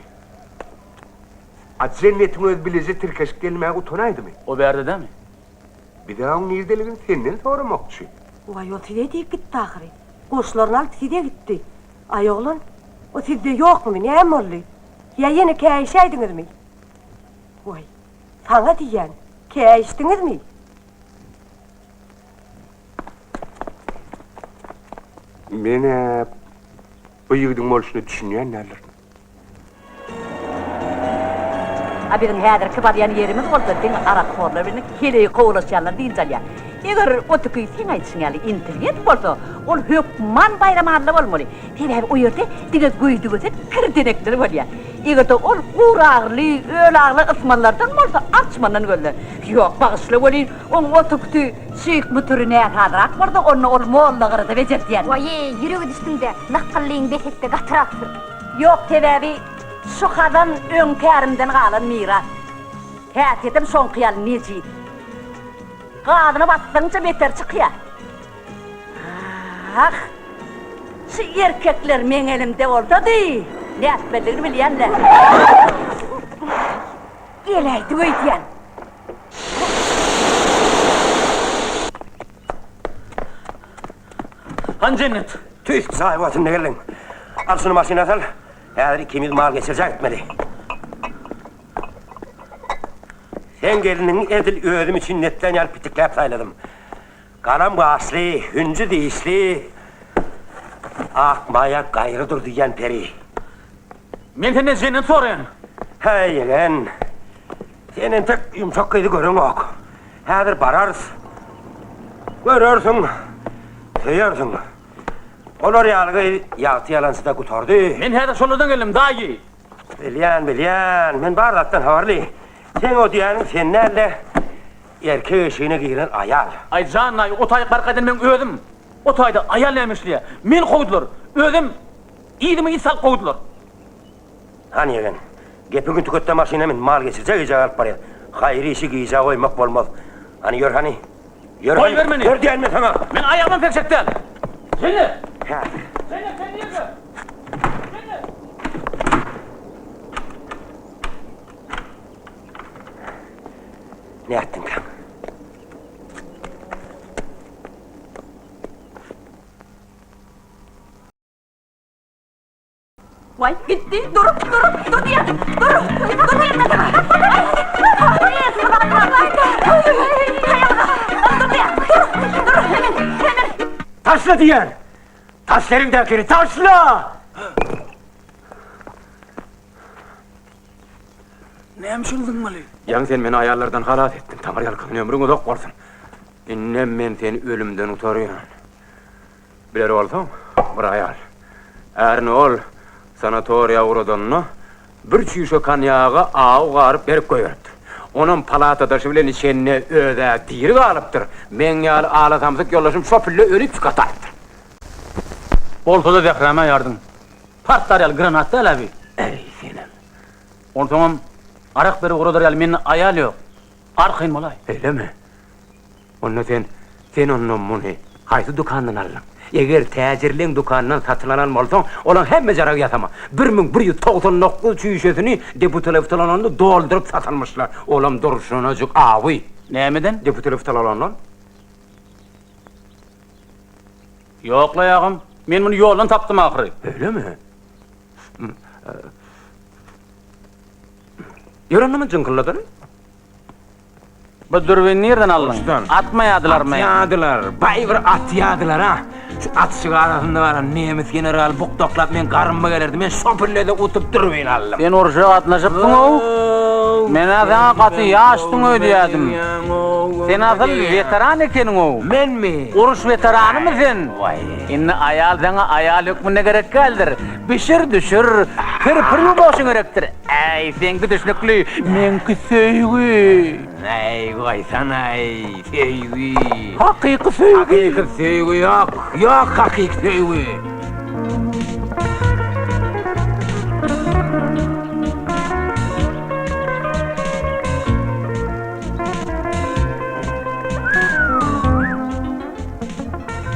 Speaker 9: A Jennetiň özi bileje tirkeşip gelmäge utanaýdymy?
Speaker 14: O bärde dämi?
Speaker 9: Biz-ä oň nirdeligini senden soramakçy.
Speaker 12: Waý, ol size diýip gitdi ahyry. Goşlaryny alyp size gitdi. Aý, oglan, o sizde ýokmy, näme boldy? Ýa ýene käýişäýdiňizmi? Waý, saňa diýýän, käýişdiňizmi?
Speaker 9: Men-ä bu ýigidiň bolşuna düşünýän däldirin.
Speaker 12: A biziň häzirki barýan ýerimiz bolsa diňe arakhorlar bilen heleý kowalaşýanlar dynç alýar. Eger o tüki seň aýdyşyň ýaly intelligent bolsa, ol hökman Baýramalla bolmaly. Sebäbi o ýerde diňe göýdük ösen kirdenekler bolýar. Eger-de ol guragyryly, ölagly ysmazlardan bolsa, arçmandan gözle. Ýok, bagyşla welin, oň o tüküsi şyh mütüri näsazrak bolsa, onda ol mollagyrada bejertýändir.
Speaker 1: Waý-eý, ýürege düşdüň-dä, lakgyllyň bes et-de gatyrak sür.
Speaker 12: Ýok, sebäbi şu hazan öň kärimden galan miras. Häsiýetem şoňky ýaly nejis. Gazyna basdygyňça beter çykýar. Ah! Şu erkekler meň elimde bolsady, nätmelidigini bilýän-dä. Geläýdi öýdýän.
Speaker 14: Hany Jennet?
Speaker 9: Tüýs jaý wagtynda geldiň. Al şuny maşyna sal. Häzir ikimiz mal geçirjä gitmeli. Seň gelniňi edil özüm üçin netlän ýaly pitikläp saýladym. Galam gaşly, hünji dişli, ak maýa gaýry dur diýýän peri.
Speaker 14: Men senden Jennet soraýan.
Speaker 9: Häý, ýegen. Sen entek ýumşak gyzy göreňok. Häzir bararys. Görersiň, söýersiň. Olar ýaly gyz ýagty ýalançyda gutardy.
Speaker 14: Men häzir şolardan geldim, daýy.
Speaker 9: Bilýän, bilýän. Men bar zatdan habarly. Seň o diýýäniň sen däl-de, erkek eşigine giren aýal.
Speaker 14: Aý, jan daýy, o taýy gark eden meň özüm. O taýda aýal näme işleýär? Meni kowdular. Özem yzyma yz salyp kowdular.
Speaker 9: Hany ýegen, gepi gün tüketde maşyna min, mal geçirjek gijä galyp barýas. Haýyr işi gijä goýmak bolmaz. Hany ýör hany. Ýör hany.
Speaker 14: Goýber meni.
Speaker 9: Ýör diýýän men saňa.
Speaker 14: Men aýagymam sekjek däl. Jennet!
Speaker 9: Häzir.
Speaker 14: Jennet sen nirde? Jennet!
Speaker 9: Nätdiňkäň?
Speaker 1: Waý, gitdi, dur, dur, dur diýýän, dur, dur diýýän men saňa.
Speaker 5: Taşla diýýän! Taşla eliňdäkini, taşla!
Speaker 14: Näme üçin zyňmaly?
Speaker 5: Ýaňy sen meni aýallardan halas etdiň, Taňry ýalkasyn, ömrüň uzak bolsun. Indem men seni ölümden gutarýan. Biler bolsaň, bir aýal ärini ol sanatoriýa ugradanda, bir çüýşe konýaga awy garyp berip goýberipdir. Onam palatadaşy bilen içende öz-ä diri galypdyr, meň ýaly ala samsyk ýoldaşym şo pille ölüp çykataýypdyr.
Speaker 14: Bolsa-da zähräme ýardyň. Partlar ýaly granat däl-ä bi.
Speaker 5: Äý, senem.
Speaker 14: Onsoňam arak berip ugradar ýaly mende aýal ýok. Arkaýyn bolaý.
Speaker 5: Beýlemi? Onda sen, sen onda muny haýsy dükandan aldyň? Eger täjirleň dükanyndan satyn alan bolsaň, olaň hemme jaragy ýasama. 1199 çüýşesini deputeleftalanonda dolduryp satanmyşlar. Olam durşunajyk awy.
Speaker 14: Nämeden?
Speaker 5: Deputeleftalanondan.
Speaker 14: Ýok-la ýagym, men muny ýoldan tapdym ahyry.
Speaker 5: Beýlemi? Ýör onda muny jyňkylladaly.
Speaker 14: Bu dürbini nirden aldyň?
Speaker 5: Uruşdan.
Speaker 14: Atmaýadylarmy?
Speaker 5: Atýadylar. Baý bir atýadylar-a. Şu atyşyk arasynda baran nemis generaly bukdaklap meň garynma gelerdi. Men şo pille-de utup dürbin aldym.
Speaker 14: Sen urşa gatnaşypsyň-ow. Men-ä saňa gaty ýaşsyň öýdýädim. Sen asyl weteran ekeniň-ow.
Speaker 5: Menmi?
Speaker 14: Uruş weteranymy sen?
Speaker 5: Waý.
Speaker 14: Indi aýal saňa aýal hökmünde gerek däldir. Bişir-düşür, pir-pir ýuwmak üçin gerekdir. Äý, seňki düşnükli, meňki söýgi.
Speaker 5: Äý, goýsana-aý, söýgi.
Speaker 14: Hakyky söýgi.
Speaker 5: Hakyky söýgi ýok, ýok hakyky söýgi.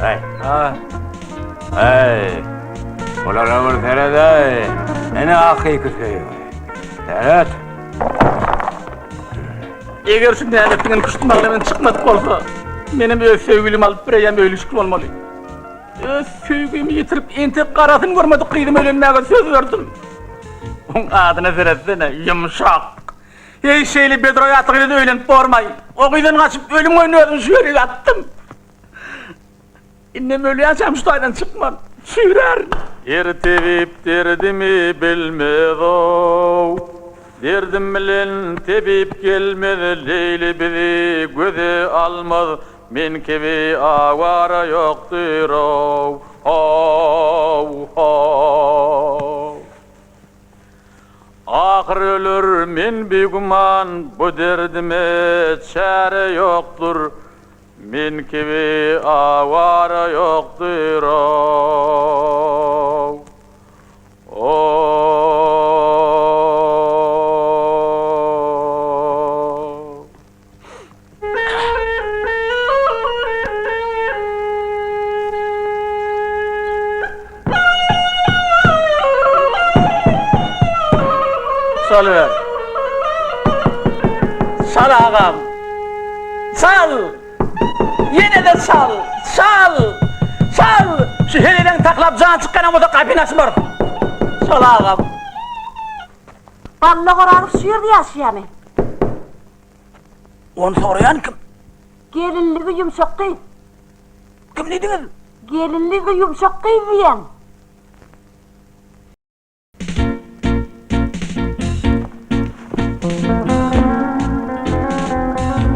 Speaker 5: Äý. Äý. Olara bir seret-äý! Ine hakyky söýgi! Seret!
Speaker 14: Eger şu näletdiňem küşt magdandan çykmadyk bolsa, menem öz söýgülimi alyp bireýýäm öýlüşikli bolmaly. Öz söýgimi ýitirip, entek garasyny görmedik gyzyma öýlenmäge söz berdim. Oň adyna seretsene, Ýumşak. Heý, şeýle bedroý atly gyza öýlenip bormaý. O gyzdan gaçyp, ölüm goýun özümi şu ýere atdym. Indem ölýänçäm şu taýdan çykman, çüýrärin.
Speaker 16: Her tebip derdimi bilmez-ow. Derdim bilen tebip gelmez, Leýli bizi göze almaz, Men kibi awara ýokdur-ow, how, how. Ahyr öler men bigüman, Bu derdime çäre ýokdur, Men kibi awara ýokdur-ow, ow.
Speaker 14: Çalyber. Çal agam. Çal! Ýene-de çal! Çal! Çal! Şu heleýleň taklap jany çykýanam bolsa gapyny açmarys. Şol agam.
Speaker 12: Balla Orazow şu ýerde ýaşaýarmy?
Speaker 14: Ony soraýan kim?
Speaker 12: Gelinligi ýumşak gyz.
Speaker 14: Kim diýdiňiz?
Speaker 12: Gelinligi ýumşak gyz diýýän.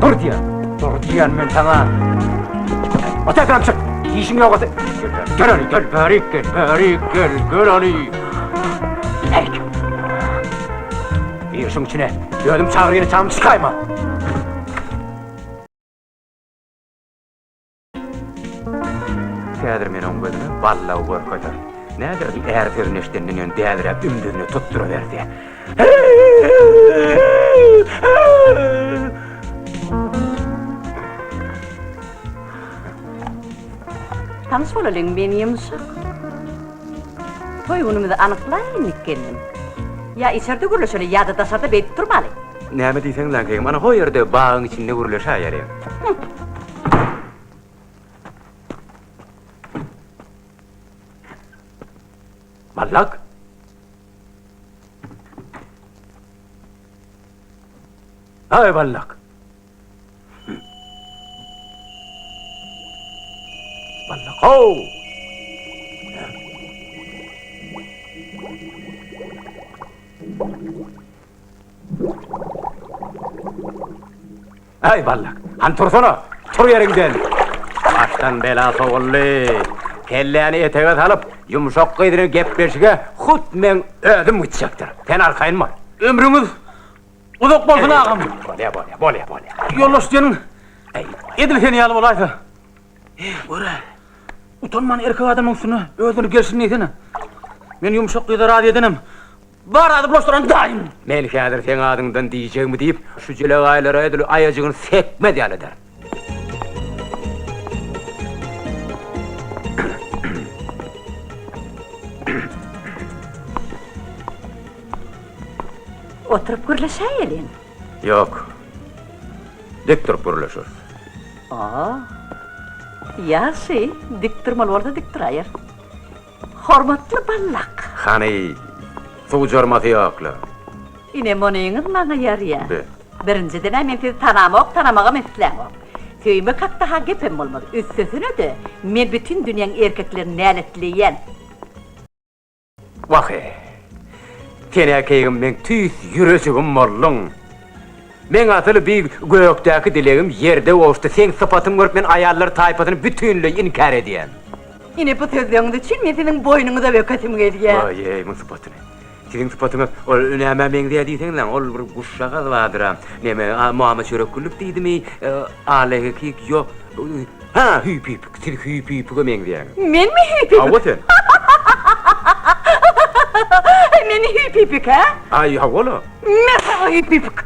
Speaker 5: Dur diýýän. Dur diýýän men saňa. Otagram çyk. Işiň ýok bolsa. Gel hany, gel bärik gel, bärik gel, gel hany. Bärik. Gir şuň içine. Özüm çagyrýan çagym çykaýma. Häzir men oň gözüne ballagy görkezerin. Näderdi är sözüni eşidenden ýön däliräp ümdüzine tutduraberdi.
Speaker 12: Tanyş bolalyň, men Ýumşak. Toý günümizi anyklaýyn diýip geldim. Ýa içerde gürleşeli, ýa-da daşarda beýdip durmaly.
Speaker 5: Näme diýseň laňkeýim, ana ho ýerde bagyň içinde gürleşäýeliň. Ballak! Aý, ballak! Ballak, how! Äý, ballak, hany tursana, tur ýeriňden! Başdan bela sowuldy. Kelläni etege salyp, ýumşak gyz bilen gepleşige hut meň özüm gitjekdir. Sen arkaýyn bol.
Speaker 14: Ömrüňiz uzak bolsun, agam.
Speaker 5: Bolýa, bolýa, bolýa, bolýa.
Speaker 14: Ýoldaş diýeniň edil sen ýaly bolaýsa. Eý, gör-ä, utanman erkek adamyň üstüne özüni gelşini diýsene. Men ýumşak gyza razy edenem, Bar ady bulaşdyran daýym.
Speaker 5: Men häzir seň adyňdan diýjegimi diýip, şu jelegaýlara edil aýajygyny sekmez ýaly ederin.
Speaker 12: Oturyp gürleşäýeliň.
Speaker 5: Ýok. Dik durup gürleşeris.
Speaker 12: A. Ýagşy, dik durmaly bolsa dik duraýar. Hormatly ballak.
Speaker 5: Hany, suwjarmasy ýok-la.
Speaker 12: Ine, munyňyz maňa ýarýa.
Speaker 5: Be.
Speaker 12: Birinjiden-ä men sizi tanamok, tanamagam islämok. Söýmek hakda-ha gepem bolmaz. Üstesine-de, men bütin dünýäň erkeklerini näletleýän.
Speaker 5: Wah-eý. Sen-ä keýgim meň tüýs ýürejigim bolduň. Meň asyl bi gökdäki dilegim ýerde gowuşdy, seň sypatyňy görüp men aýallar taýpasyny bütinleý inkär edýän.
Speaker 12: Ine bu sözleriňiz üçin men siziň boýnuňyza bökesim gelýär.
Speaker 5: Waý-eý, muň sypatyny. Siziň sypatyňyz ol nämä meňzeýär diýseňiz-ä, ol bir guşjagaz bardyr-a, neme, mama çörekgüllük diýdimi, alehekik, ýok, hä, hüýpüpik, siz hüýpüpige meňzeýäňiz.
Speaker 12: Menmi hüýpüpik?
Speaker 5: Hawa sen.
Speaker 12: Men hüýpüpik, hä?
Speaker 5: Aý, hawa-la.
Speaker 12: Men saňa hüýpüpik.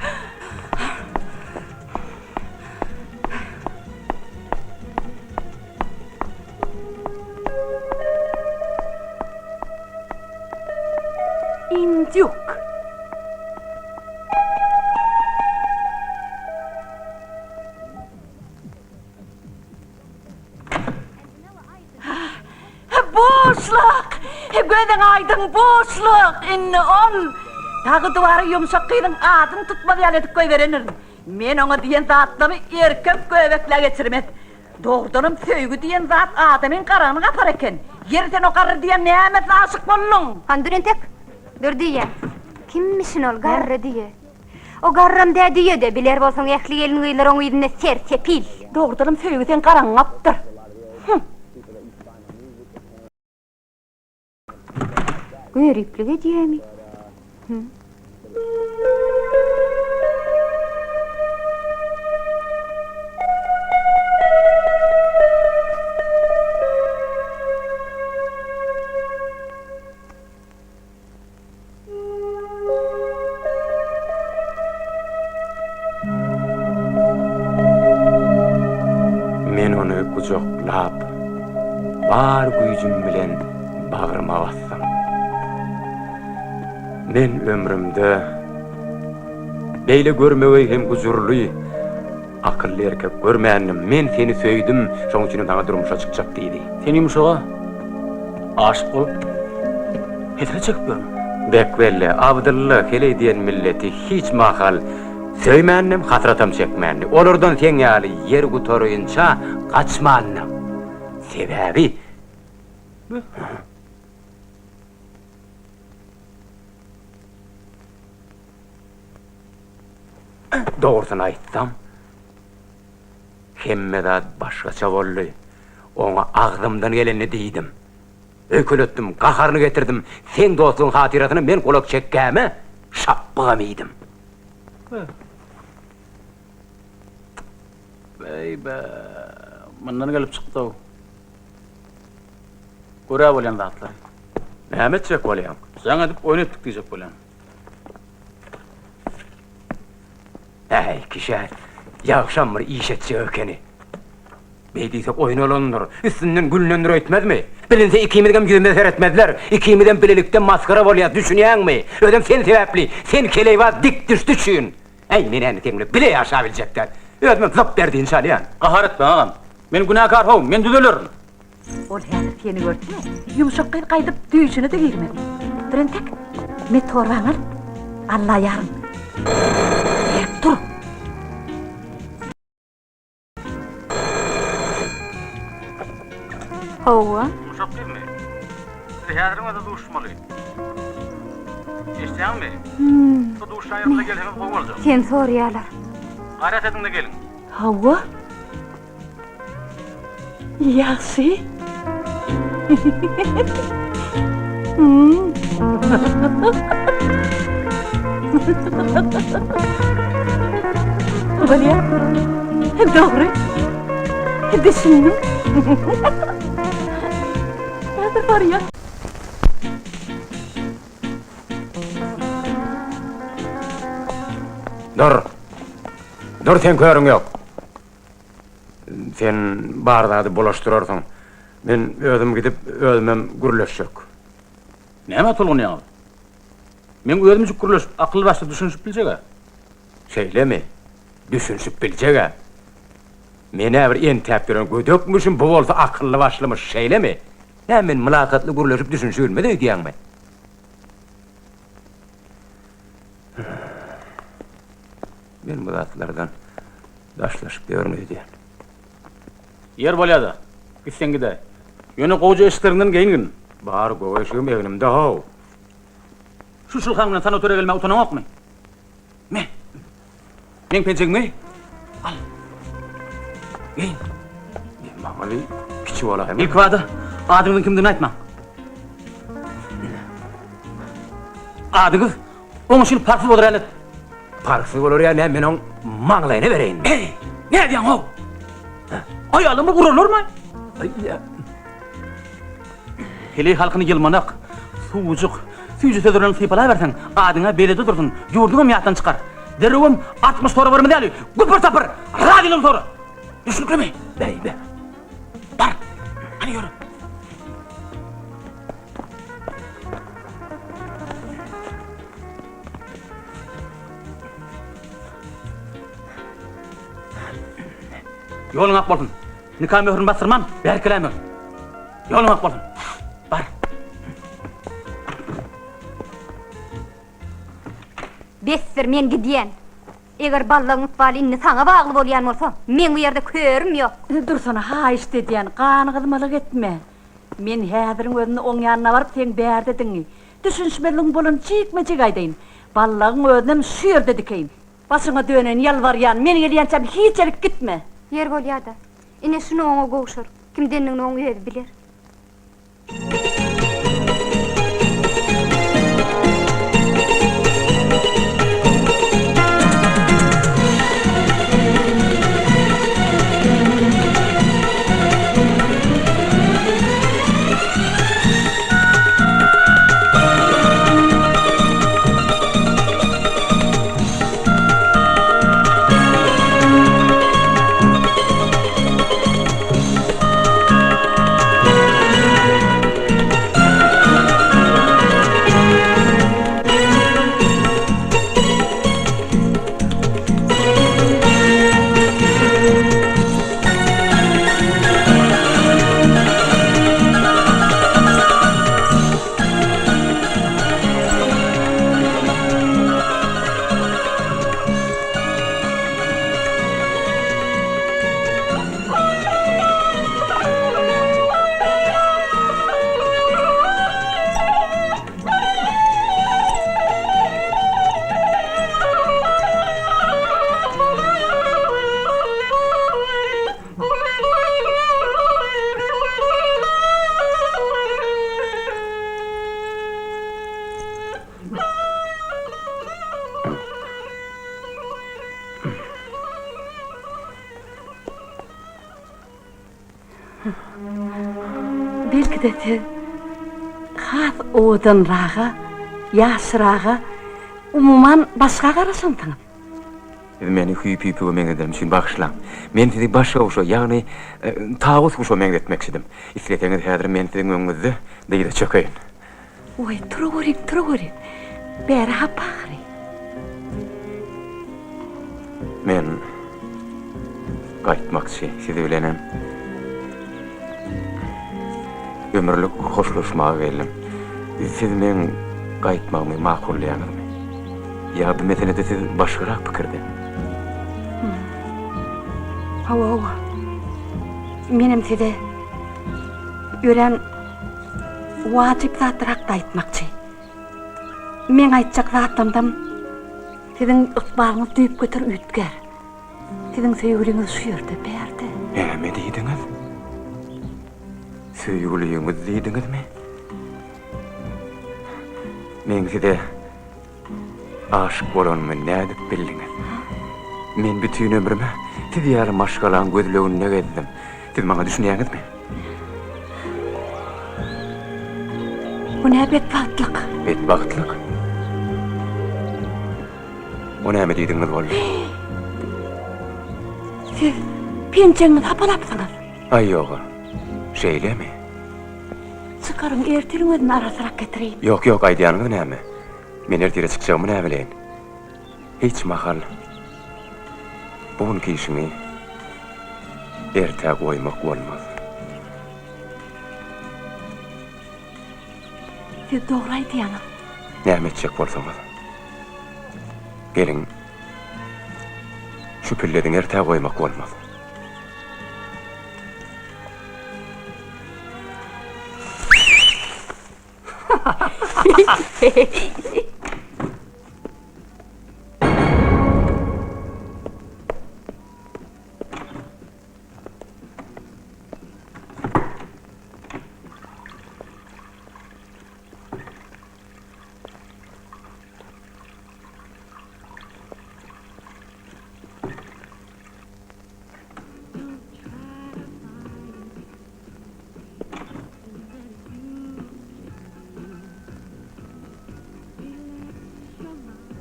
Speaker 12: Indýuk. Buşluk! Gözüň aýdyň, buşluk! Indi ol dagy duwara ýumşak gyzyň adyny tutmaz ýaly edip goýberendirin. Men oňa diýen zatlarymy erkek göbeklä geçirmez. Dogrudanam söýgi diýen zat adamyň garagyny gapar eken. Ýeri sen o garry diýen nämesine aşyk bolduň?
Speaker 1: Hany dur entek. Dur diýýän. Kimmişin ol garry diýe. O garram dä düýe-de, biler bolsaň ähli gelin-gyzlar oň yzynda ser-sepil.
Speaker 12: Dogrudanam söýgi seň garagyňy gapdyr. Hum.
Speaker 1: Göriplik edýämi? Hum.
Speaker 5: Men ony gujaklap, bar güýjüm bilen bagryma basdym. Men ömrümde beýle görmegeý hem gujurly, akylly erkek görmändim. Men seni söýdüm, şonuň üçinem saňa durmuşa çykjak diýdi.
Speaker 14: Sen ýumşaga. Aşyk bolup, hesret çekip ýörün.
Speaker 5: Bek belli, Abdylla heleý diýen milleti hiç mahal söýmändem, hasratam çekmändi. Olardan seň ýaly ýer gutarynça gaçmandam. Sebäbi. Dogrusyny aýtsam, hemme zat başgaça boldy. Oňa agzymdan gelenini diýdim. Öýkeletdim, gaharyny getirdim. Seň dostlugyň hatyrasyna men gulak çekgäme şapbygam iýdim.
Speaker 14: Beý-be, mundan gelip çykdy-ow. Görä bolýan zatlary.
Speaker 5: Näme etjek bolýaň?
Speaker 14: Jaň edip oýun etdik diýjek bolýan.
Speaker 5: Äý, kişä ýagşam bir iş etjek ekeni. Beý diýsek oýun bolandyr, üstünden gülnendir öýtmezmi? Bilinse ikimiziňem ýüzümize seretmezler. Ikimizem bilelikde masgara bolýas, düşünýäňmi? Özem sen sebäpli, sen keleýbaz dik düşdi üçin. Äý, men indi seň bilen bile ýaşabiljek däl. Özümem zyp berdini çalýan.
Speaker 14: Gahar etme, agam. Men günäkär how, men düzelerin.
Speaker 12: Ol häzir seni görse, ýumşak gyz gaýdyp düýşüne-de girmez. Dur entek, me torbaňy al. Alla ýaryň. Berk dur.
Speaker 1: Hawa.
Speaker 14: Ýumşak gyzmy? Biz häziriň özünde duşuşmaly. Eşidýäňmi? Şu duşuşan ýerimize gelseňiz gowy boljak.
Speaker 1: Seni soraýarlar.
Speaker 14: Gaýrat ediň-de geliň.
Speaker 12: Hawa. Ýagşy. Bolýar. Dogry. Düşündim. Häzir barýan.
Speaker 5: Dur. Dur seň körüň ýok. Sen bar zady bulaşdyrarsyň. Men özüm gidip, özümem gürleşjek.
Speaker 14: Nämä tolgunýaňyz? Meň özümjik gürleşip, akyl-başly düşünişip biljeg-ä.
Speaker 5: Şeýlemi? Düşünişip biljeg-ä. Men-ä bir entäp ýören gödekmişim, bu bolsa akylly-başlymyş, şeýlemi? Näme men mylakatly gürleşip düşünişibilmez öýdýäňmi? Men bu zatlardan daşlaşyp ýörün öýdýän.
Speaker 14: Ýer bolýa-da, gitseň gidäý. Ýöne gowja eşikleriňden geýingin.
Speaker 5: Bar gowy eşigim egnimde-how.
Speaker 14: Şu şylhaň bilen sanatoriýa gelmäge utanaňokmy? Me, meň penjegimi al. Geýin.
Speaker 5: Maňa bir kiçi bolaýma.
Speaker 14: Ilkibada adyňyzyň kimdigini aýtmaň. Adyňyz oň üçin parhsyz bolar ýaly et.
Speaker 5: Parhsyz bolar ýaly näme men oň maňlaýyna bereýinmi?
Speaker 14: Eý, nädýäň-ow? Aýalymy urarlarmy? Heleý halkyny ýylmanak, suwujyk, süýji sözler bilen sypalaberseň, adyň-a belede dursun, ýurduňam ýatdan çykar. Derrewem artykmaç sorabermez ýaly, güpür-tapyr, razylygyny sora. Düşnüklimi?
Speaker 5: Beýle.
Speaker 14: Bar, hany ýör. Ýoluň ak bolsun. Nika möhrüni basdyrman, bärik geläýmegin. Ýoluň ak bolsun. Bar.
Speaker 1: Besdir, men gidýän. Eger ballagyň ykbaly indi saňa bagly bolýan bolsa, meň bu ýerde körüm ýok.
Speaker 12: Dursana, haýyşt edýän, ganygyzmalyk etme. Men häziriň özünde oň ýanyna baryp, seň bärdedigiňi, düşünişmezligiň bolany jikme-jik aýdaýyn. Ballagyň özünem şu ýerde dikeýin. Başyňa döneýin, ýalbarýan, men gelýänçäm hiç ýerik gitme.
Speaker 1: Ýer bolýa-da. Ine, şuny oňa gowşur. Kimdendigini oň özi biler.
Speaker 12: Belki-de siz has owadanraga, ýaşraga, umuman başga garaşansyňyz.
Speaker 5: Siz meni hüýpüpige meňzedenim üçin bagyşlaň. Men sizi başga guşa, ýagny tawus guşa meňzetmekçidim. Isleseňiz häzir men siziň öňüňizde dyza çökeýin.
Speaker 12: Oý, turaweriň, turaweriň. Bäri hapa ahyry.
Speaker 5: Men gaýtmakçy, siz bilenem ömürlik hoşlaşmaga geldim. Siz meň gaýtmagymy makullaýaňyzmy? Ýa bu meselede siz başgarak pikirde?
Speaker 1: Hawa, hawa. Menem size örän wajyp zatlar hakda aýtmakçy. Meň aýtjak zatlarymdan siziň ykbalyňyz düýpgöter üýtgär. Siziň söýgüliňiz şu ýerde, bärde.
Speaker 5: Näme diýdiňiz? Söýgüliňiz diýdiňizmi? Meň size aşyk bolanymy nädip bildiňiz? Men bütin ömrüme siz ýaly maşgalaň gözleginde gezdim. Siz maňa düşünýäňizmi?
Speaker 1: Bu nä betbagtlyk?
Speaker 5: Betbagtlyk? O näme diýdigiňiz boldy?
Speaker 1: Siz penjegiňizi hapalapsyňyz.
Speaker 5: Aý ýog-a. Şeýlemi?
Speaker 1: Çykaryň, ertiriň özüni arassarak getireýin.
Speaker 5: Ýok, ýok, aýdýanyňyz näme? Men ertire çykjagymy näbileýin? Hiç mahal bu günki işiňi ertä goýmak bolmaz.
Speaker 1: Siz dogry aýdýaňyz.
Speaker 5: Näme etjek bolsaňyz. Geliň, şu pillediňi ertä goýmak bolmaz.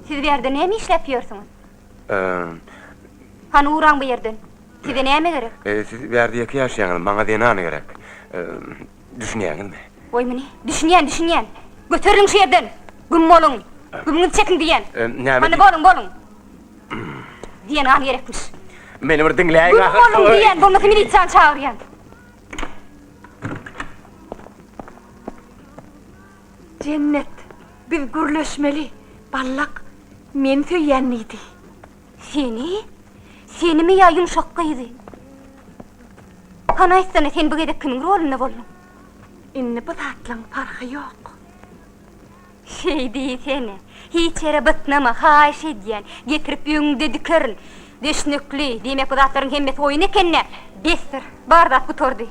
Speaker 1: Siz bu ýerde näme işläp ýörsüňiz? Hany ugraň bu ýerden. Size näme gerek?
Speaker 5: Siz bärde ýeke ýaşaýaňyz, maňa zenan gerek. Düşünýäňizmi?
Speaker 1: Goý muny. Düşünýän, düşünýän. Göteriliň şu ýerden! Güm boluň! Gümüňizi çekiň diýýän.
Speaker 5: Näme
Speaker 1: Hany boluň, boluň! Zenan gerekmiş.
Speaker 5: Meni bir diňläýiň
Speaker 1: Güm boluň diýýän, bolmasa milisiýany çagyrýan.
Speaker 12: Jennet, biz gürleşmeli. Ballak, meni söýýän diýdi.
Speaker 1: Seni? Senimi ýa ýumşak gyzy? Hany aýtsana, sen bu gezek kimiň rolunda bolduň?
Speaker 12: Indi bu zatlaň parhy ýok.
Speaker 1: Şeý diýsene. Hiç ýere bytnama, haýyş edýän. Getirip öňüňde dikerin. Düşnükli. Diýmek bu zatlaryň hemmesi oýun eken-dä. Besdir. Bar zat gutardy.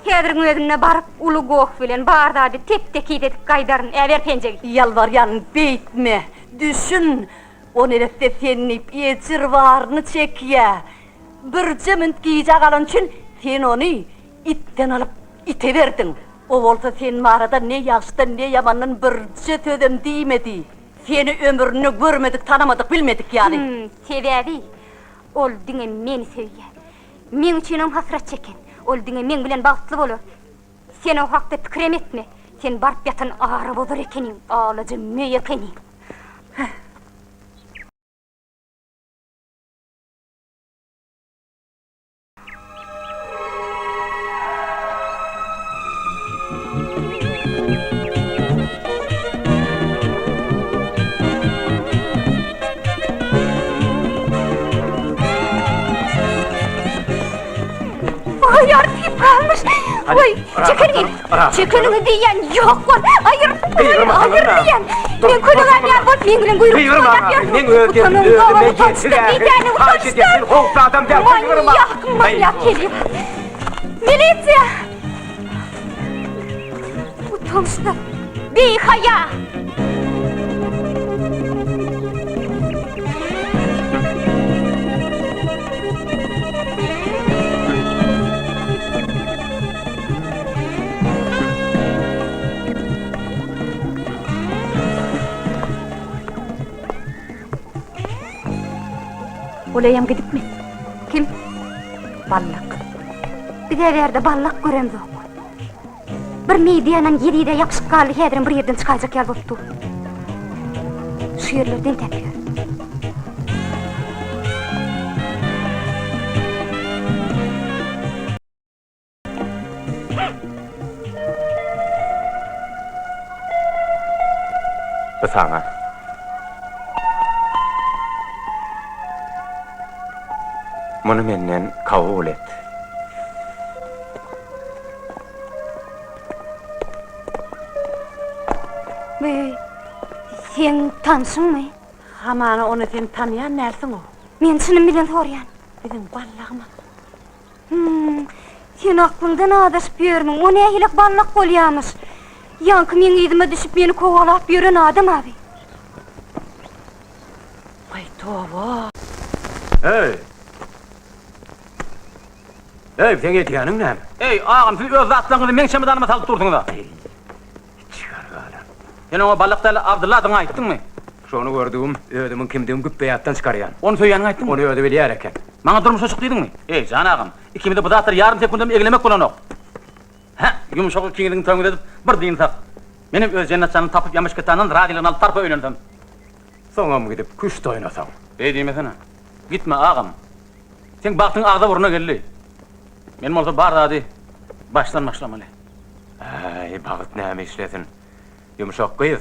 Speaker 1: Häziriň özünde baryp, uly goh bilen bar zady tep-tekiz edip gaýdaryn. Äber penjegi.
Speaker 12: Ýalbarýan, beýtme. Düşün. O neresse sen diýip ejir baryny çekýä. Birje münt gijä galany üçin sen ony itden alyp ite berdiň. O bolsa sen barada ne ýagşydan ne ýamandan birje sözem diýmedi. Seni ömründe görmedik, tanamadyk, bilmedik ýaly.
Speaker 1: Hüm, sebäbi ol diňe meni söýýär. Meň üçinem hasrat çeken. Ol diňe meň bilen bagtly bolar. Sen o hakda pikirem etme. Sen baryp ýatan ara bozar ekeniň, alaja möý ekeniň. Voý, ýar diýip galmyş. Voý, çekeliň. Çekeliň diýýän, ýok bol. Aýyr, aýyr diýýän. Men kölegäm ýaly bolup, meň bilen guýruk oýnap ýörsüň.
Speaker 5: Meň öz derdim özüme ýetir ähli. Haýyş edýän, men howply adam däl.
Speaker 1: Manýak, manýak gelýär. Milisiýa! Utançsyz, bihaýa!
Speaker 12: Ol eýýäm gidipmi?
Speaker 1: Kim?
Speaker 12: Ballak.
Speaker 1: Biz-ä bärde ballak göremzok. Bir meýdi ýanan ýezide ýapyşyp galdy, häzirem bir ýerden çykaýjak ýaly bolup dur. Şu ýerlerde entäp ýör.
Speaker 5: Bu saňa. Muny menden kabul et.
Speaker 1: Bu seň tanşyňmy?
Speaker 12: Hamana ony sen tanýan dälsiň-ow.
Speaker 1: Men çynym bilen soraýan.
Speaker 12: Biziň ballagymyz.
Speaker 1: Hüm, sen aklyňdan azaşyp ýörmüň, o nähili ballak bolýamyş? Ýaňky meň yzyma düşüp meni kowalap ýören adam abi.
Speaker 12: Waý toba.
Speaker 5: Eý! Eý, seň edýäniň näme?
Speaker 14: Eý, agam, siz öz zatlaryňyzy meň çemodanyma salyp dursuňyz-a.
Speaker 5: Eý, içigar galan.
Speaker 14: Sen oňa Ballak däl, Abdylla adyňy aýtdyňmy?
Speaker 5: Şony gördügim, özümiň kimdigimi güpbe ýatdan çykarýan.
Speaker 14: Ony söýýäniňi aýtdyňmy?
Speaker 5: Ony özi bilýär eken.
Speaker 14: Maňa durmuşa çyk diýdiňmi? Eý, jan agam, ikimize bu zatlary ýarym sekundam eglemek bolanok. Hä, ýumşak ikiňiziň toýuňyzy edip, bir dynsak. Menem öz Jennet janyny tapyp Ýamyşketandan razylygyny alyp tarpa öýlensem.
Speaker 5: Soňam gidip küşt oýnasaň.
Speaker 14: Beý diýmesene. Gitme, agam. Seň bagtyň agza-burna geldi. Men bolsa bar zady başdan başlamaly.
Speaker 5: Äý, bagt näme işlesin. Ýumşak gyz,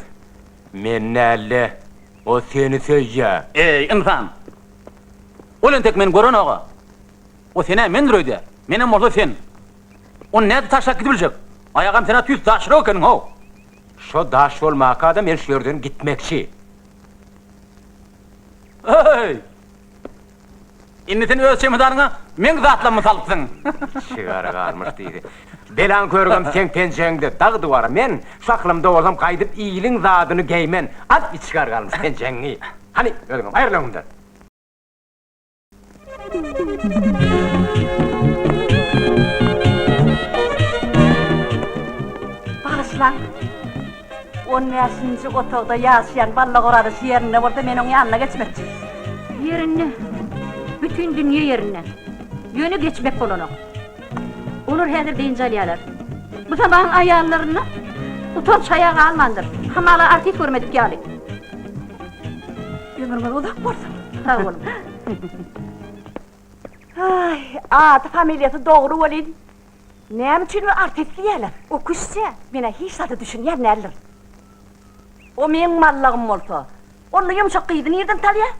Speaker 5: men däl-de, o seni söýýä.
Speaker 14: Eý, ynsan! Ol entek meni görenog-a. O sen-ä mendir öýdýär. Menem bolsa sen. Ony nädip taşlap gidibiljek? Aýagam sen-ä tüýs daşrak ekeniň-how.
Speaker 5: Şo daş bolmaka-da men şu ýerden gitmekçi.
Speaker 14: Eý! Indi sen öz çemodanyňa meň zatlammy salypsyň.
Speaker 5: Çigara galmyş diýdi. Belaň körügem seň penjegiňde, dag diwara. Men şu aklymda bolsam gaýdyp iliň zadyny geýmen. Al içigar galmyş penjegiňi. Hany, özüňem aýryl öňümden.
Speaker 12: Bagyşlaň. On bäşinji otagda ýaşaýan Balla Orazow ýerinde bolsa men oň ýanyna geçmekçi.
Speaker 1: Ýerinde. Bütin dünýe ýerinde. Ýöne geçmek bolanok. Olar häzir dynç alýarlar. Bu sabagyň aýallarynda utanç-haýa galmandyr. Hamala artist görmedik ýaly.
Speaker 12: Ömrüňiz uzak bolsun.
Speaker 1: Sag boluň.
Speaker 12: Aý, ady familiýasy dogry welin, näme üçin ony artist diýýärler?
Speaker 1: O küşçe.
Speaker 12: Men-ä hiç zada düşünýän däldirin. O meň ballagym bolsa, onda ýumşak gyzy nirden talýar?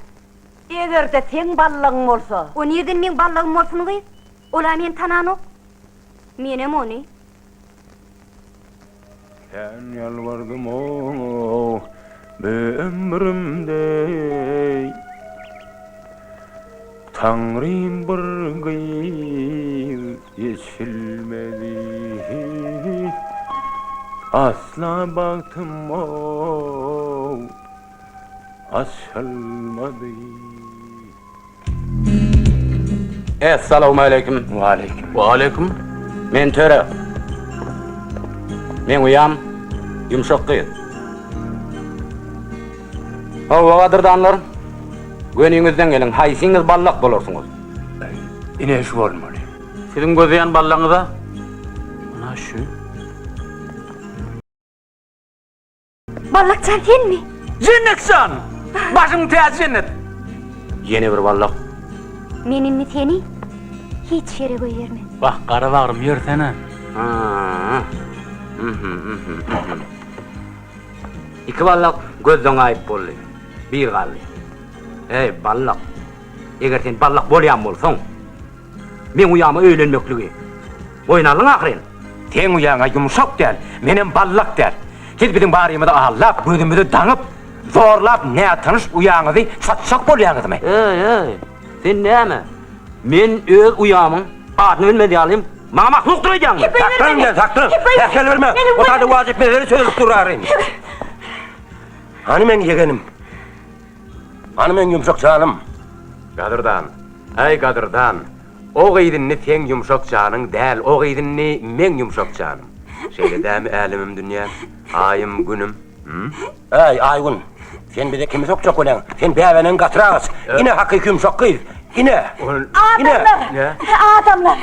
Speaker 12: Eger-de seň ballagyň bolsa.
Speaker 1: O nirden meň ballagym bolsun gyz? Ol-a meni tananok. Menem ony.
Speaker 17: Kän ýalbardym-ow, bu ömrümde, Taňrym bir gyz eçilmedi. Asla bagtym-ow, açylmady.
Speaker 3: Essalawmaleýkim.
Speaker 9: Waleýkim.
Speaker 14: Waleýkim.
Speaker 3: Men Töre. Meň uýam Ýumşak gyz. Hawa gadyrdanlar. Göniňizden geliň, haýsyňyz ballak bolarsyňyz?
Speaker 9: Ine şu bolmaly.
Speaker 14: Siziň gözleýän ballagyňyza ana şu.
Speaker 1: Ballak jan senmi?
Speaker 14: Jennet jan! Başyň täji jennet!
Speaker 3: Ýene bir ballak.
Speaker 1: Men indi seni hiç ýere goýbermen.
Speaker 14: Wah, gara bagrym ýörsene.
Speaker 3: Iki ballak gözden gaýyp boldy. Bir galdy. Eý, ballak! Eger sen ballak bolýan bolsaň, meň uýama öýlenmekligi boýun aldyň ahyryn.
Speaker 5: Seň uýaň-a ýumşak däl, menem ballak däl. Siz biziň barymyzy aldap, gözümizi daňyp, zorlap nätanyş uýaňyzy satjak bolýaňyzmy?
Speaker 3: Eý, eý, sen näme, men öz uýamyň adyny bilmez ýalym, maňa mahlukdyr öýdýäňmi?
Speaker 9: Saklan indi, saklan! Päsgel berme! O taýda wajyp mesele çözülip duraryn. Hany meň ýegenim? Hany meň ýumşak janym?
Speaker 5: Gadyrdan, äý gadyrdan, o gyz indi seň ýumşak janyň däl, o gyz indi meň ýumşak janym. Şeýle dämi älemim dünýäm, aýym günüm, hüm?
Speaker 9: Äý, Aýgün, sen bize kimi sokjak bolýaň? Sen bäbenegiň gatyrak aç. Ine hakyky ýumşak gyz. Ine! Ine!
Speaker 12: Adamlar! Adamlar!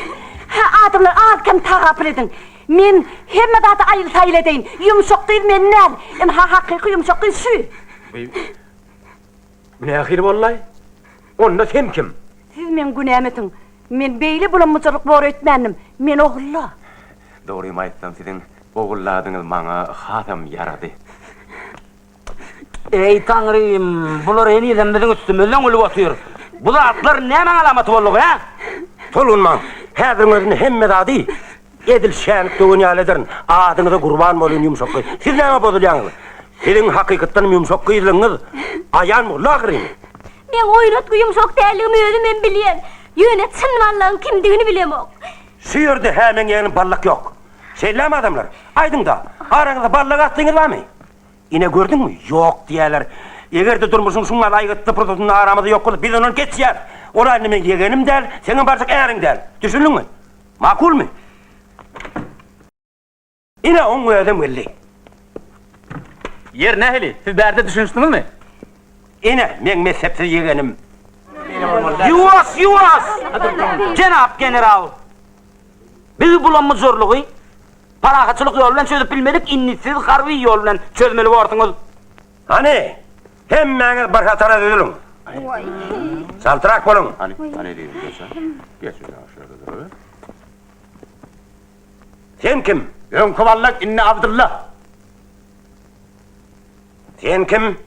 Speaker 12: Adamlar, az-kem tagapyl ediň. Men hemme zady aýyl-saýyl edeýin. Ýumşak gyz men däl. Ynha, hakyky ýumşak gyz şu.
Speaker 5: Bu nähili boldy-aý? Onda sen kim?
Speaker 12: Siz meň günämi ötüň. Men beýle bulam-bujarlyk bor öýtmändim. Men Ogulla.
Speaker 17: Dogrymy aýtsam, siziň Ogulla adyňyz maňa hasam ýarady.
Speaker 11: Eý, Taňrym, bular henizem biziň üstümizden gülüp otyr. Bu zatlar nämäň alamaty boldugy, hä?
Speaker 9: Tolgunmaň, häziriň özünde hemme zady edil şänik döwen ýaly ederin. Adyňyza gurban bolaýyn, ýumşak gyz. Siz nämä bozulýaňyz? Siziň hakykatdanam ýumşak gyzlygyňyz aýan boldy ahyryn.
Speaker 1: Meň oýnatgy ýumşak däldigimi özümem bilýän. Ýöne çyn ballagyň kimdigini bilemok.
Speaker 9: Şu ýerde-hä meň ýegenim ballak ýok. Şeýlemi adamlar? Aýdyň-da, araňyzda ballak atlyňyz barmy? Ine gördüňmi, ýok diýýärler. Eger-de durmuşyň şuň ýaly aýgytly pursatynda aramyzda ýok bolsa, biz ondan geçýäris. Ol-a indi meň ýegenim däl, seňem barjak äriň däl. Düşündiňmi? Makulmy? Ine, oň özem geldi.
Speaker 14: Ýer nähili? Siz bärde düşünişdiňizmi?
Speaker 9: Ine, meň messepsiz ýegenim.
Speaker 11: Ýuwaş, ýuwaş! Jenap general! Biz bulam-bujurlygy parahatçylyk ýoly bilen çözüp bilmedik, indi siz harby ýol bilen çözmeli borsuňyz.
Speaker 9: Hany, hemmäňiz bir hatara düzüliň. Çaltrak boluň. Sen kim?
Speaker 4: Öňki Wallak, indi Abdylla.
Speaker 9: Sen kim?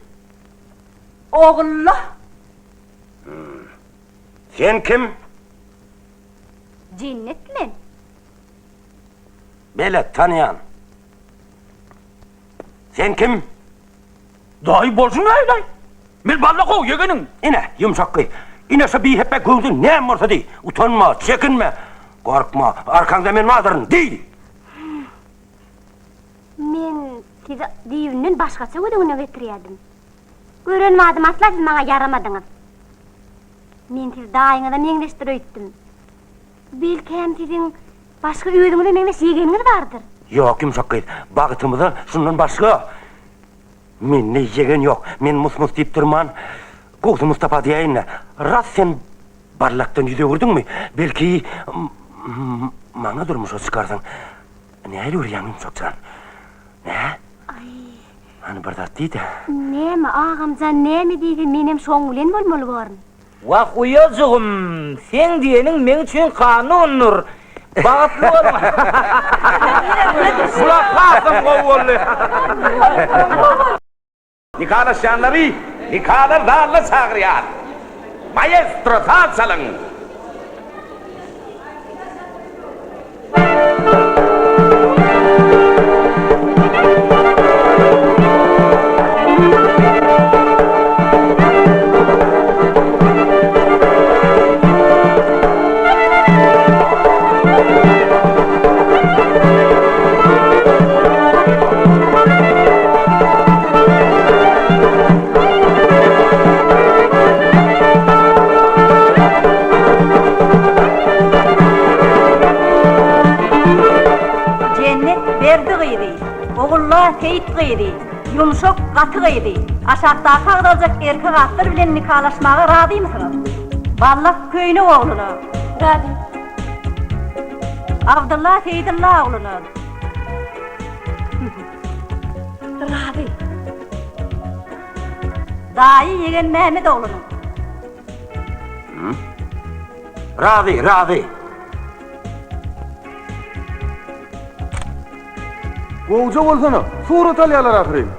Speaker 12: Ogulla.
Speaker 9: Sen kim?
Speaker 1: Jennet men.
Speaker 9: Belet, tanýan. Sen kim?
Speaker 14: Daýy bolşuň nähili-aý? Men Ballakow, ýegeniň.
Speaker 9: Ine, ýumşak gyz. Ine şu bihepbe göwden näme bolsa diý. Utanma, çekinme. Gorkma, arkaňda men bardyryn, diý!
Speaker 1: Men sizi düýbünden başgaça göz öňüne getirýärdim. Gören badym asla siz maňa ýaramadyňyz. Men sizi daýyňyza meňzeşdir öýtdüm. Belkäm siziň başga özüňize meňzeş ýegeniňiz bardyr?
Speaker 9: Ýok, ýumşak gyz, bagtymyza şundan başga mende ýegen ýok. Men mus-mus diýip durman, gowsy Mustapa diýäýin-dä. Rast sen Barlakdan ýüz öwürdiňmi? Belki, maňa durmuşa çykarsyň. Nähili görýäň, ýumşak jan? Nä?
Speaker 1: Aý.
Speaker 9: Hany bir zat diý-dä.
Speaker 1: Näme, agam jan näme diýse menem şoň bilen bolmaly borun.
Speaker 11: Wah, uýajygym, seň diýeniň meň üçin kanundyr. Bagtly boluň.
Speaker 4: Bular hasam gowy boldy. Nikalaşýanlary nikalar zalyna çagyrýar. Maestro saz çalyň!
Speaker 12: Jennet Berdi gyzy, Ogulla Seýit gyzy, Ýumşak Gaty gyzy, aşakdaky agzaljak erkek atlar bilen nikalaşmaga razymysyňyz? Ballak Köýnek ogluna.
Speaker 1: Razy.
Speaker 12: Abdylla Seýdylla ogluna.
Speaker 1: Razy.
Speaker 12: Daýy Ýegen Mehmet ogluna.
Speaker 9: Razy, razy.
Speaker 18: Gowja bolsana, surat alýarlar ahyryn.